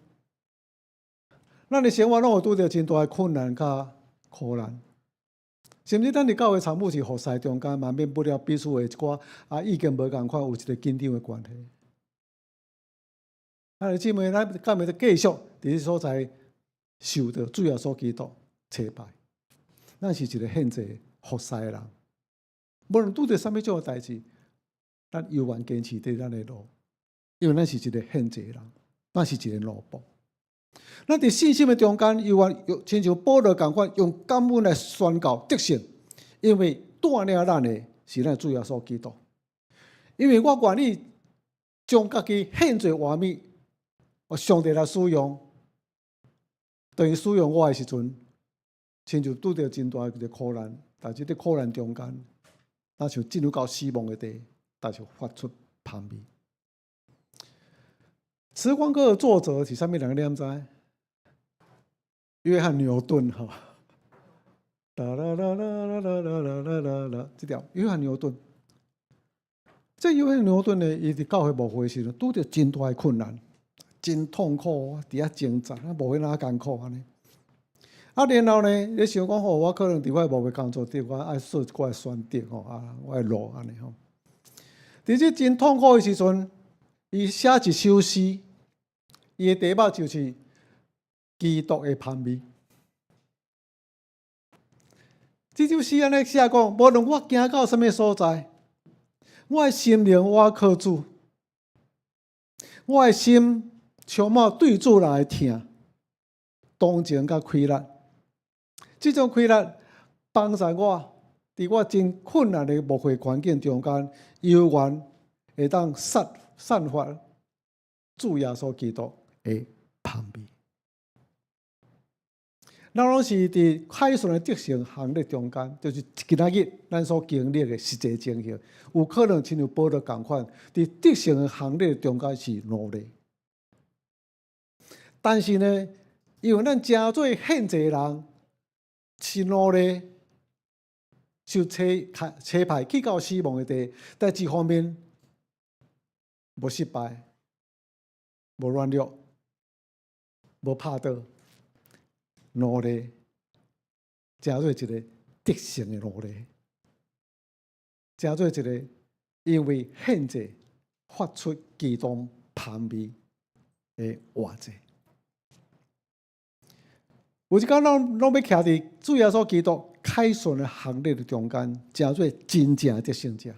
[SPEAKER 5] 咱的生活攏會拄著真大的困難佮苦難，甚至咱佇教會參與是服侍中間，嘛免不了彼此的一寡啊意見無仝款，有一個緊張的關係。啊，姊妹，咱敢會當繼續佇這所在受著主耶穌基督差派？咱是一個獻祭服侍的人，無論拄著啥物種的代誌，咱猶原堅持佇咱的路，因為咱是一個獻祭的人，咱是一個奴僕。咱佇信心的中間，猶原用親像保羅仝款，用感恩來宣告得勝，因為帶領咱的是咱主耶穌基督。因為我願意將家己獻做活物，予上帝來使用。當伊使用我的時陣，親像拄著真大的一個苦難，但是佇苦難中間，若像進入到死亡的地，但是發出芳味。《時光歌》的作者是啥物人？你知？約翰牛頓吼，噠啦啦啦啦啦啦啦啦啦，這條約翰牛頓。這約翰牛頓呢，伊佇教會牧會時陣，拄著真大的困難，真痛苦，佇遐掙扎，啊，無彼哪艱苦按呢。啊，然後呢，你想講吼，我可能佇我牧會工作頂，我愛做一寡選擇吼，啊，我的路按呢吼。佇這真痛苦的時陣，伊寫一首詩，伊的題目就是基督的芳味。這首詩按呢寫講，無論我行到啥物所在，我的心靈倚靠主，我的心充滿對主來疼、同情佮喜樂。這種喜樂幫助我，佇我真困難的牧會環境中間，猶原會當散發主耶穌基督的芳味。咱攏是佇凱旋的得勝行列中間，就是今仔日咱所經歷的實際情形，有可能親像保羅仝款，佇得勝的行列中間是奴隸。但是呢，因為咱成做獻祭人是奴隸，受差差派去到死亡的地，但一方面無失敗，無軟弱，無拍倒，奴隸成做一個得勝的奴隸，成做一個因為獻祭發出基督芳味的活祭。有一工，咱攏欲徛佇主耶穌基督凱旋的行列的中間，成做真正的得勝者。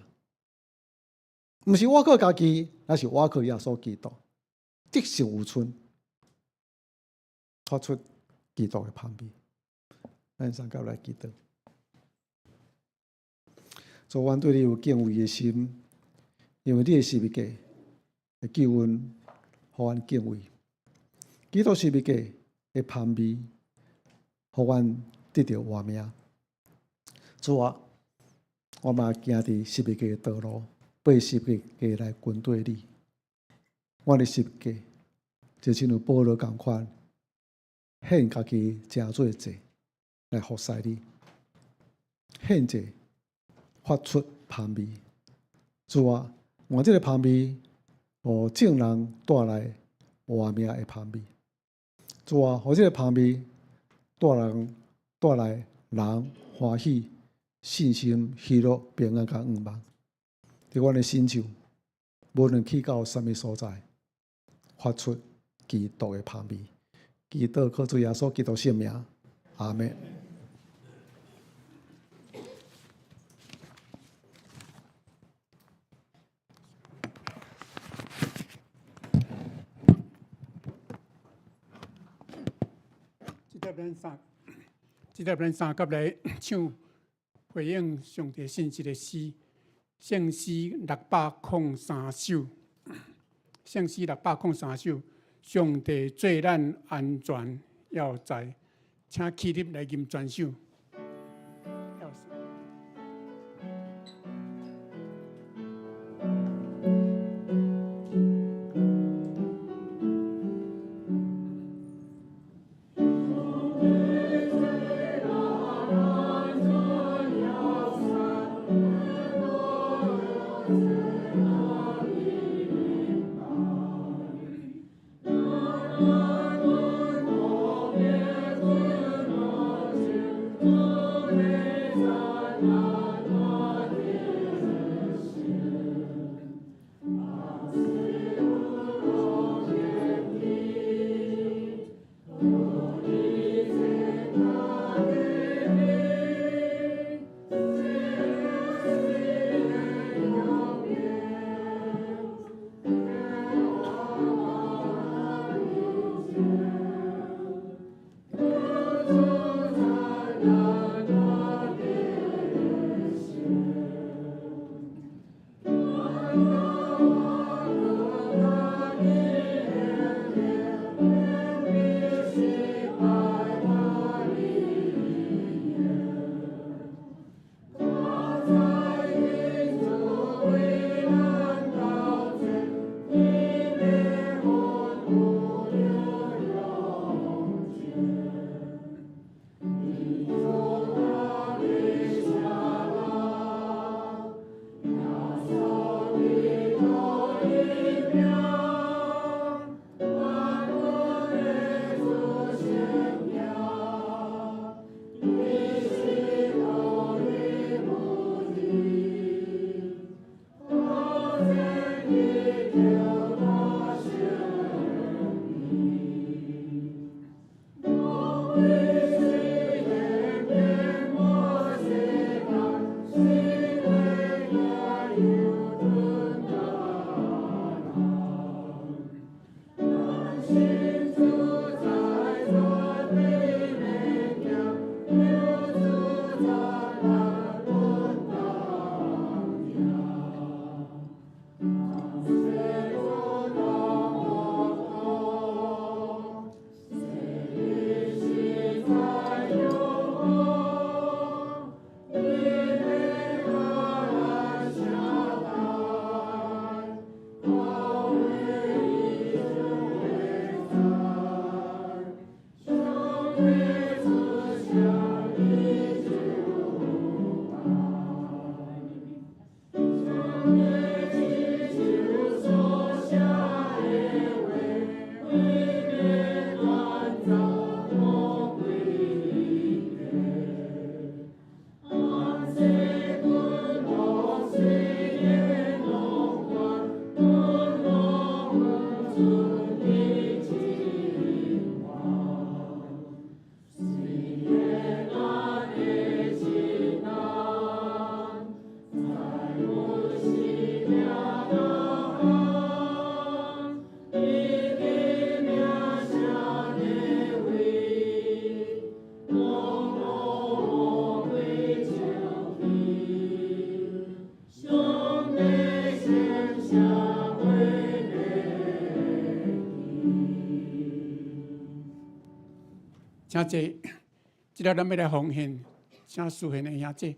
[SPEAKER 5] 毋是倚靠家己，而是倚靠耶穌基督，得勝有剩，發出基督的芳味。咱三甲來祈禱。主，阮對你有敬畏的心，因為你的十字架的救恩，予阮敬畏。基督十字架的芳味，予阮得著活命。主啊，我嘛行佇十字架的道路，背十字架來跟隨你。阮的十字架就親像保羅仝款，獻家己成做祭來服侍你，獻祭發出芳味。主啊，願這个芳味，予眾人帶來活命的芳味。主啊，予這个芳味帶來人歡喜、信心、喜樂、平安佮盼望。佇阮的身上，無論去到啥物所在，發出基督的芳味。祈禱靠主耶穌基督聖名，阿們。
[SPEAKER 3] 這粒咱三佮來唱回應上帝信實的詩，聖詩603首，聖詩603首，上帝做咱安全要塞，請起立來吟全首。請坐，這下咱欲來奉獻，請書獻的兄姐。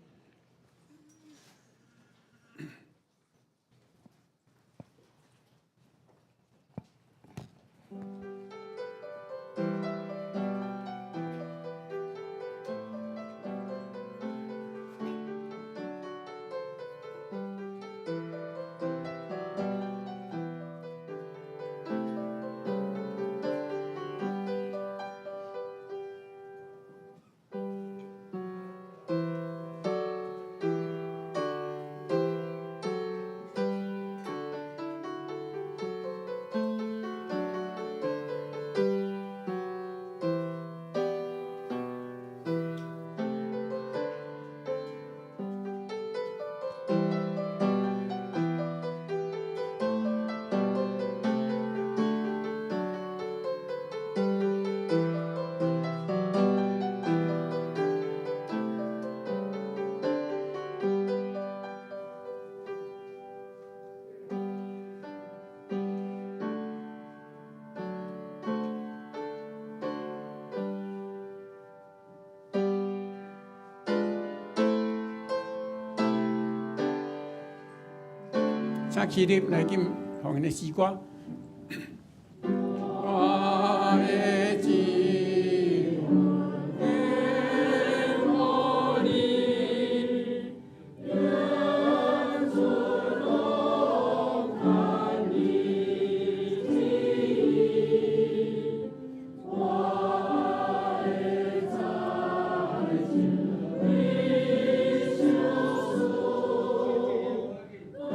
[SPEAKER 3] 請起立來敬奉獻的詩歌。我的主，獻予你，願主攏看你旨意，我的才情你相屬。甘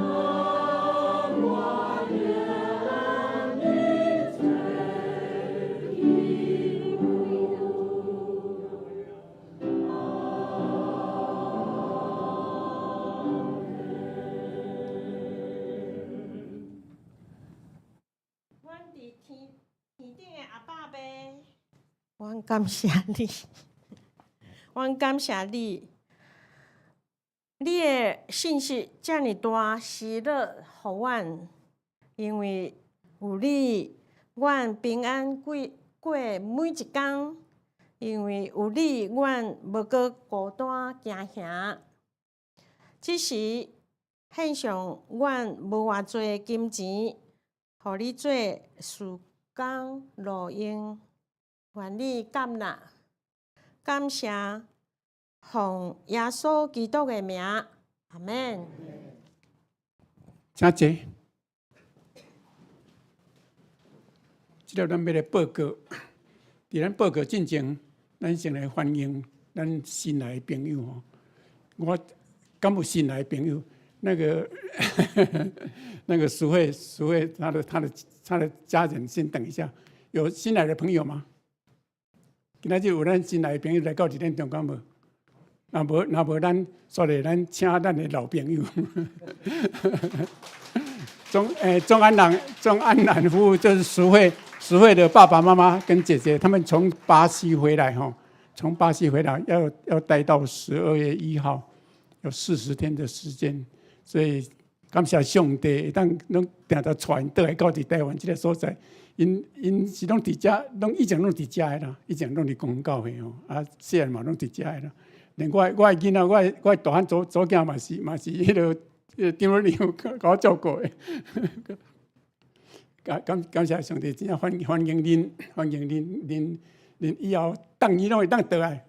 [SPEAKER 3] 願你做器皿。阿們。
[SPEAKER 6] 阮佇天天頂的阿爸父，阮感謝你，阮感謝你，你的信實遮爾大，喜樂予阮，因為有你，阮平安過過每一工，因為有你，阮無閣孤單驚嚇。只是獻上阮無偌濟金錢，予你做事工路用，願你感納，感謝，奉耶穌基督的名，阿們。
[SPEAKER 3] 請坐。這下咱欲來報告，佇咱報告進前，咱先來歡迎咱新來的朋友吼。我敢有新來的朋友？那個那個淑慧，淑慧，他的家人先等一下，有新來的朋友嗎？今仔日有咱新來的朋友來到佇咱中間無？若無，若無，咱煞來咱請咱的老朋友。鍾安南，鍾安南夫婦就是淑慧，淑慧的爸爸媽媽跟姐姐，他們從巴西回來吼，從巴西回來要待到12月1號，有40天的時間，所以感謝上帝，會當攏定定帶𪜶轉來到佇台灣這个所在，𪜶𪜶是攏佇遮，攏以前攏佇遮的啦，以前攏佇公教會吼，啊，細漢嘛攏佇遮的啦。連我的囡仔，我的大漢祖祖囝嘛是彼个張老娘共我照顧的。感謝上帝，真正歡迎恁，歡迎恁恁恁以後逐年攏會當轉來。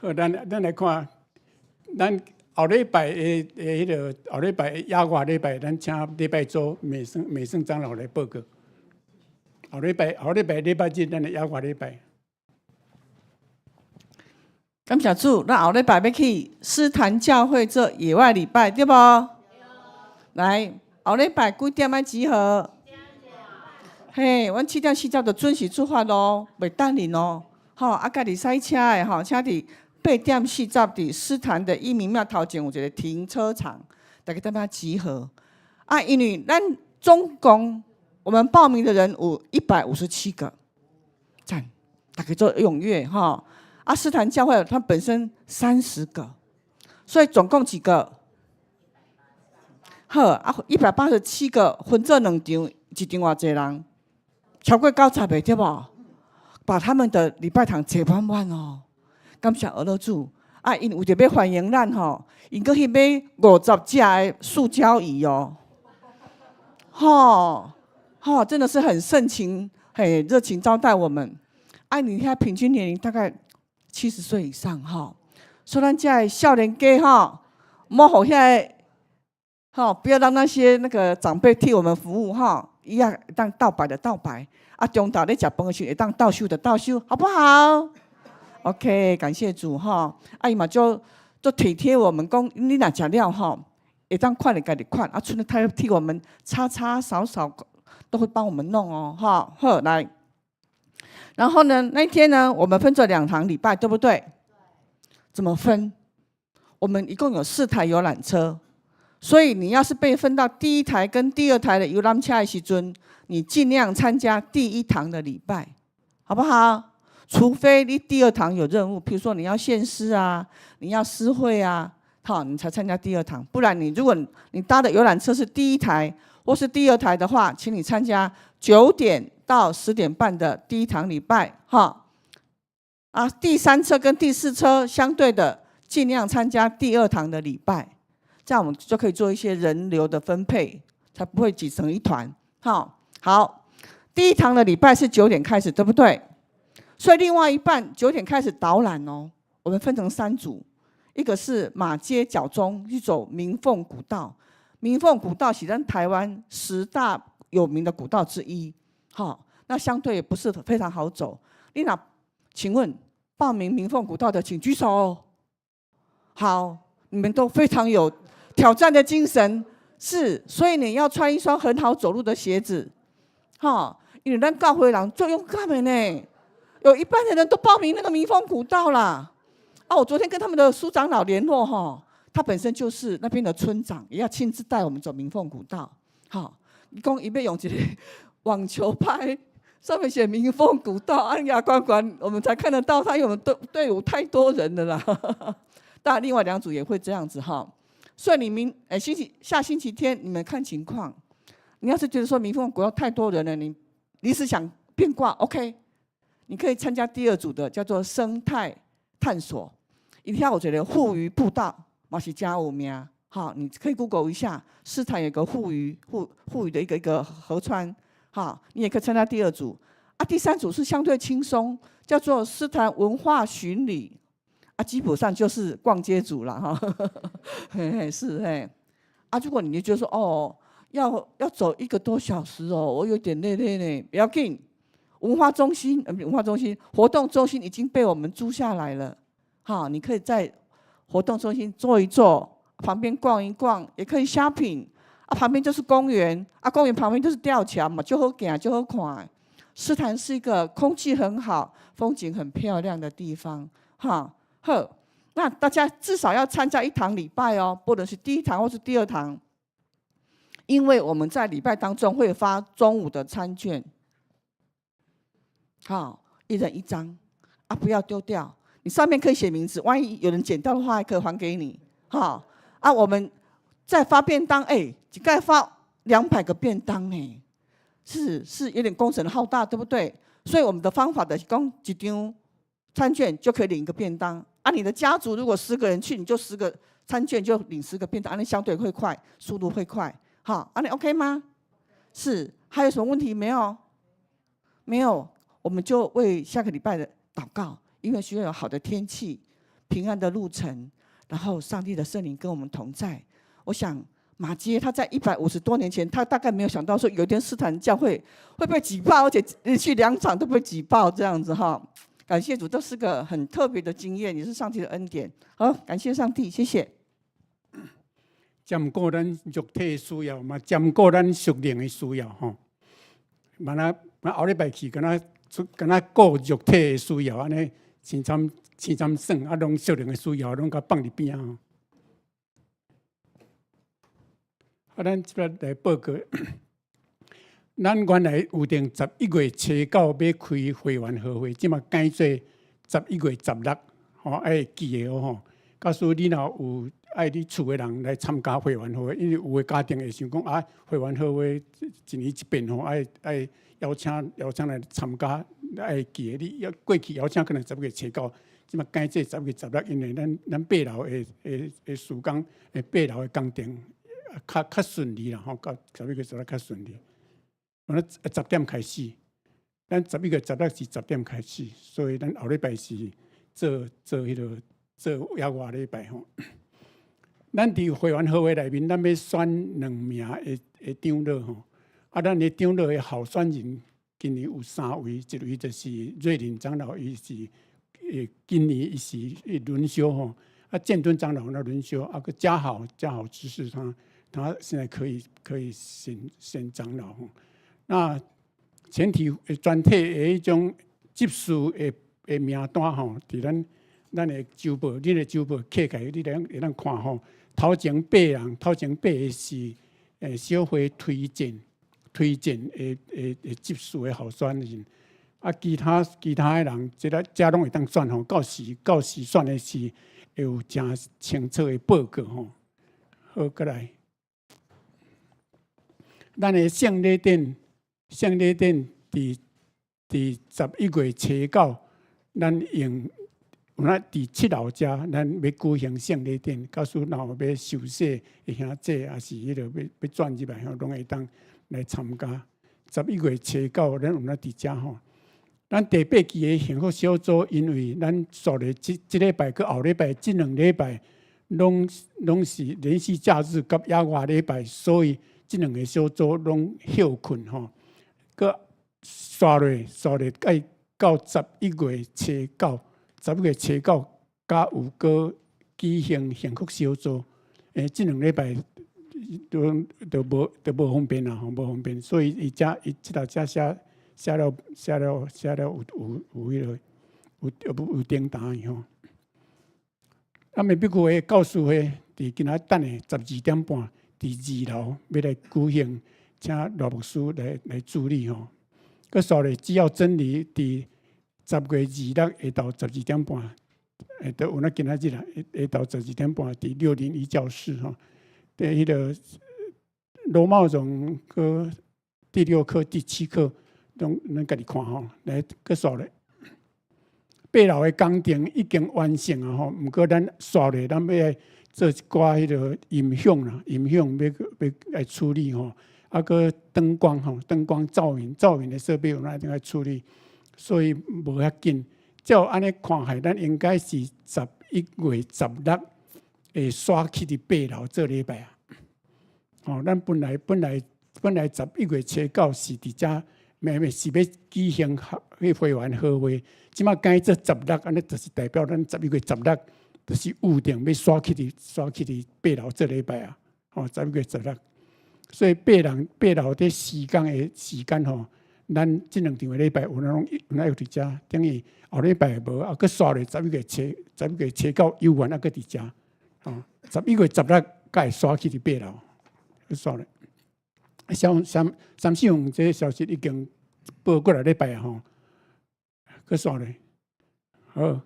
[SPEAKER 3] 好，咱來看，咱後禮拜的彼个後禮拜野外禮拜，咱請禮拜組美勝長老來報告。後禮拜禮拜日，咱的野外禮拜。
[SPEAKER 1] 感謝主，咱後禮拜欲去斯坦教會做野外禮拜，對無？來，後禮拜幾點愛集合？嘿，阮7點40就準時出發咯，袂等恁哦。吼，啊，家己駛車的吼，請佇8點40佇斯坦的移民廟頭前有一个停車場，逐家踮遐集合。啊，因為咱總共我們報名的人有157個，讚，逐家做踴躍吼。啊，斯坦教會它本身30個，所以總共幾個？好，啊，187個分做兩場，一場偌濟人？
[SPEAKER 7] 超過90个對無？把他們的禮拜堂坐滿滿哦，感謝阿樂主。啊，𪜶為著欲歡迎咱吼，𪜶閣去買50隻的塑膠椅哦，吼吼，真的是很盛情，很熱情招待我們。啊，你看平均年齡大概70歲以上吼，所以咱遮的少年家吼，莫予遐个吼，不要讓那些那個長輩替我們服務吼，伊也會當鬥擺的鬥擺，啊，中晝咧食飯的時陣會當鬥手的鬥手，好不好？OK，感謝主吼，啊伊嘛足足體貼我們，講你若食了吼，會當款的家己款，啊，賰他替我們擦擦掃掃，都會幫我們弄哦，哈，好來。然後呢，那一天呢，我們分做兩堂禮拜，對不對？怎麼分？我們一共有四台遊覽車，所以你要是被分到第一台跟第二台的遊覽車的時陣，你盡量參加第一堂的禮拜，好不好？除非你第二堂有任務，譬如說你要獻詩啊，你要詩會啊，好，你才參加第二堂。不然你如果你搭的遊覽車是第一台或是第二台的話，請你參加9點到10點半的第一堂禮拜，哈。啊，第三車跟第四車相對的，盡量參加第二堂的禮拜，這樣我們就可以做一些人流的分配，才不會擠成一團。好，好，第一堂的禮拜是九點開始，對不對？所以另外一半九點開始導覽哦。我們分成三組，一個是馬偕角中去走鳴鳳古道，鳴鳳古道是咱台灣10大有名的古道之一。好，那相對也不是非常好走。你若，請問報名鳴鳳古道的請舉手。好，你們都非常有挑戰的精神，是，所以你要穿一雙很好走路的鞋子，哈，因為咱教會人足勇敢的呢，有一半的人都報名那個鳴鳳古道啦。啊，我昨天跟他們的蘇長老聯絡哈，他本身就是那邊的村長，也要親自帶我們走鳴鳳古道。好，伊講伊欲用一個網球拍，上面寫鳴鳳古道，按牙關關，我們才看得到他，因為我們隊伍太多人了啦。當然，另外兩組也會這樣子哈。所以你明哎星期下星期天你們看情況。你要是覺得說鳴鳳古道太多人了，你臨時想變卦，OK，你可以參加第二組的，叫做生態探索。一跳我覺得護魚步道嘛是真有名，好，你可以 Google 一下，獅潭有個護魚護魚的一個河川，好，你也可以參加第二組。啊，第三組是相對輕鬆，叫做獅潭文化巡禮。啊，基本上就是逛街組了哈，嘿嘿是嘿。啊，如果你就覺得說哦，要走一個多小時哦，我有點累累呢，不要緊，文化中心文化中心活動中心已經被我們租下來了，好，你可以在活動中心坐一坐，旁邊逛一逛，也可以 shopping。啊，旁邊就是公園，啊，公園旁邊就是吊橋嘛，就好行，就好看。獅潭是一個空氣很好、風景很漂亮的地方，哈。好，那大家至少要參加一堂禮拜哦，不論是第一堂或是第二堂，因為我們在禮拜當中會發中午的餐券，好，一人一張，啊，不要丟掉，你上面可以寫名字，萬一有人撿到的話，還可以還給你，好，啊，我們再發便當，哎，一蓋發200個便當呢，是有點工程浩大，對不對？所以我們的方法的是講一張餐券就可以領一個便當。啊，你的家族如果10個人去，你就十個餐券就領十個便當，啊，那相對會快，速度會快。好，啊，你 OK 嗎？是，還有什麼問題沒有？沒有，我們就為下個禮拜的禱告，因為需要有好的天氣、平安的路程，然後上帝的聖靈跟我們同在。我想馬偕他在150多年前，他大概沒有想到說有一天獅潭教會會被擠爆，而且連續兩場都被擠爆這樣子哈。感謝主，這是個很特別的經驗，也是上帝的恩典。好，感謝上帝，謝謝。
[SPEAKER 3] 兼顧咱肉體需要嘛，兼顧咱屬靈的需要吼。嘛若若後禮拜去，敢若出敢若顧肉體的需要，按呢真慘真慘耍，啊，攏屬靈的需要攏共放佇邊仔吼。啊，咱這擺來報告，咱原來預定11月初9欲開會員和會，這馬改做11月16，吼，愛記得哦吼。假使你若有愛你厝的人來參加會員好會，因為有的家庭會想講啊，會員好會一年一遍吼，愛愛邀請邀請來參加，愛記得你要過去邀請可能十一月初九，這擺改做十一月十六，因為咱咱八樓的的的時間，八樓的工程較較順利啦吼，到十一月十六較順利。我十點開始，咱十一月十六是十點開始，所以咱後禮拜是做做彼個做額外禮拜吼。咱佇會員好會內面，咱欲選兩名的的長老吼。啊，咱的長老的候選人今年有三位，一位就是瑞林長老，伊是今年伊是輪休吼。啊，建敦長老那輪休，啊，閣嘉豪嘉豪執事他他現在可以可以選選長老吼。那全體全體的彼種執事的的名單吼，佇咱咱的週報，恁的週報揭開，你會會當看吼。頭前八人，頭前八个是小會推薦推薦的的的執事的候選人，啊，其他其他的人，這个遮攏會當選吼。到時到時選的是會有誠清楚的報告吼。好，閣來，咱的聖禮典，聖禮典佇佇十一月初九，咱用。有那佇七樓遮，咱欲舉行聖禮典，假使若有欲受洗的兄弟，抑是彼个欲欲轉入來吼，攏會當來參加。十一月初九，咱有那佇遮吼。咱第八期的幸福小組，因為咱煞咧這這禮拜閣後禮拜這兩禮拜，攏攏是連續假日佮額外禮拜，所以這兩个小組攏歇睏吼。閣煞落煞落愛到十一月初九。十一月初九，才有閣舉行幸福小組。這兩禮拜都都無都無方便啦，吼，無方便，所以伊遮伊這頭遮寫寫了寫了寫了有有有彼个有有有訂單的吼。啊，美比谷的教師會佇今仔等下十二點半，佇二樓欲來舉行，請羅牧師來來主禮吼。閣煞咧，只要真理佇十月二六下晝十二點半，下晝有那今仔日啦，下晝十二點半佇六零一教室吼，佇彼个羅茂榮閣第六課、第七課，攏咱家己看吼，來閣煞咧。八樓的工程已經完成啊吼，毋過咱煞咧，咱欲愛做一寡彼个音響啦，音響欲欲來處理吼，啊閣燈光吼，燈光照明照明的設備，有咱一定愛處理，所以無遐緊。照按呢看來，咱應該是十一月十六會徙去佇八樓做禮拜啊。吼，咱本來本來本來十一月初九是佇遮，明明是欲舉行彼會員好會，這擺改做十六，按呢就是代表咱十一月十六就是預定欲徙去佇徙去佇八樓做禮拜啊。吼，十一月十六，所以八人八樓佇時間的時間吼，咱這兩場的禮拜有哪攏有哪有佇遮，等於後禮拜無啊，閣煞咧十一月初十一月初九猶原猶閣佇遮，吼，十一月十六才會徙去佇八樓。煞咧，三三三四五這个消息已經報過來禮拜吼，閣煞咧，好，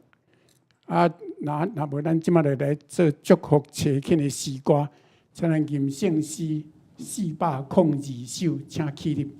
[SPEAKER 3] 啊，若若無咱這擺就來做祝福齊慶的詩歌，請咱吟聖詩四百空二首，請起立。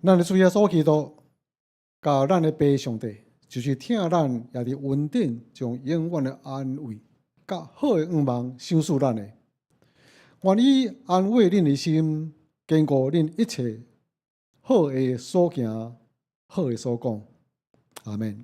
[SPEAKER 5] 咱的主耶穌基督。佮咱的父上帝，就是疼咱，也佇雲頂將永遠的安慰、佮好的願望賞賜咱的。願伊安慰恁的心，堅固恁一切好的所行，好的所講。阿門。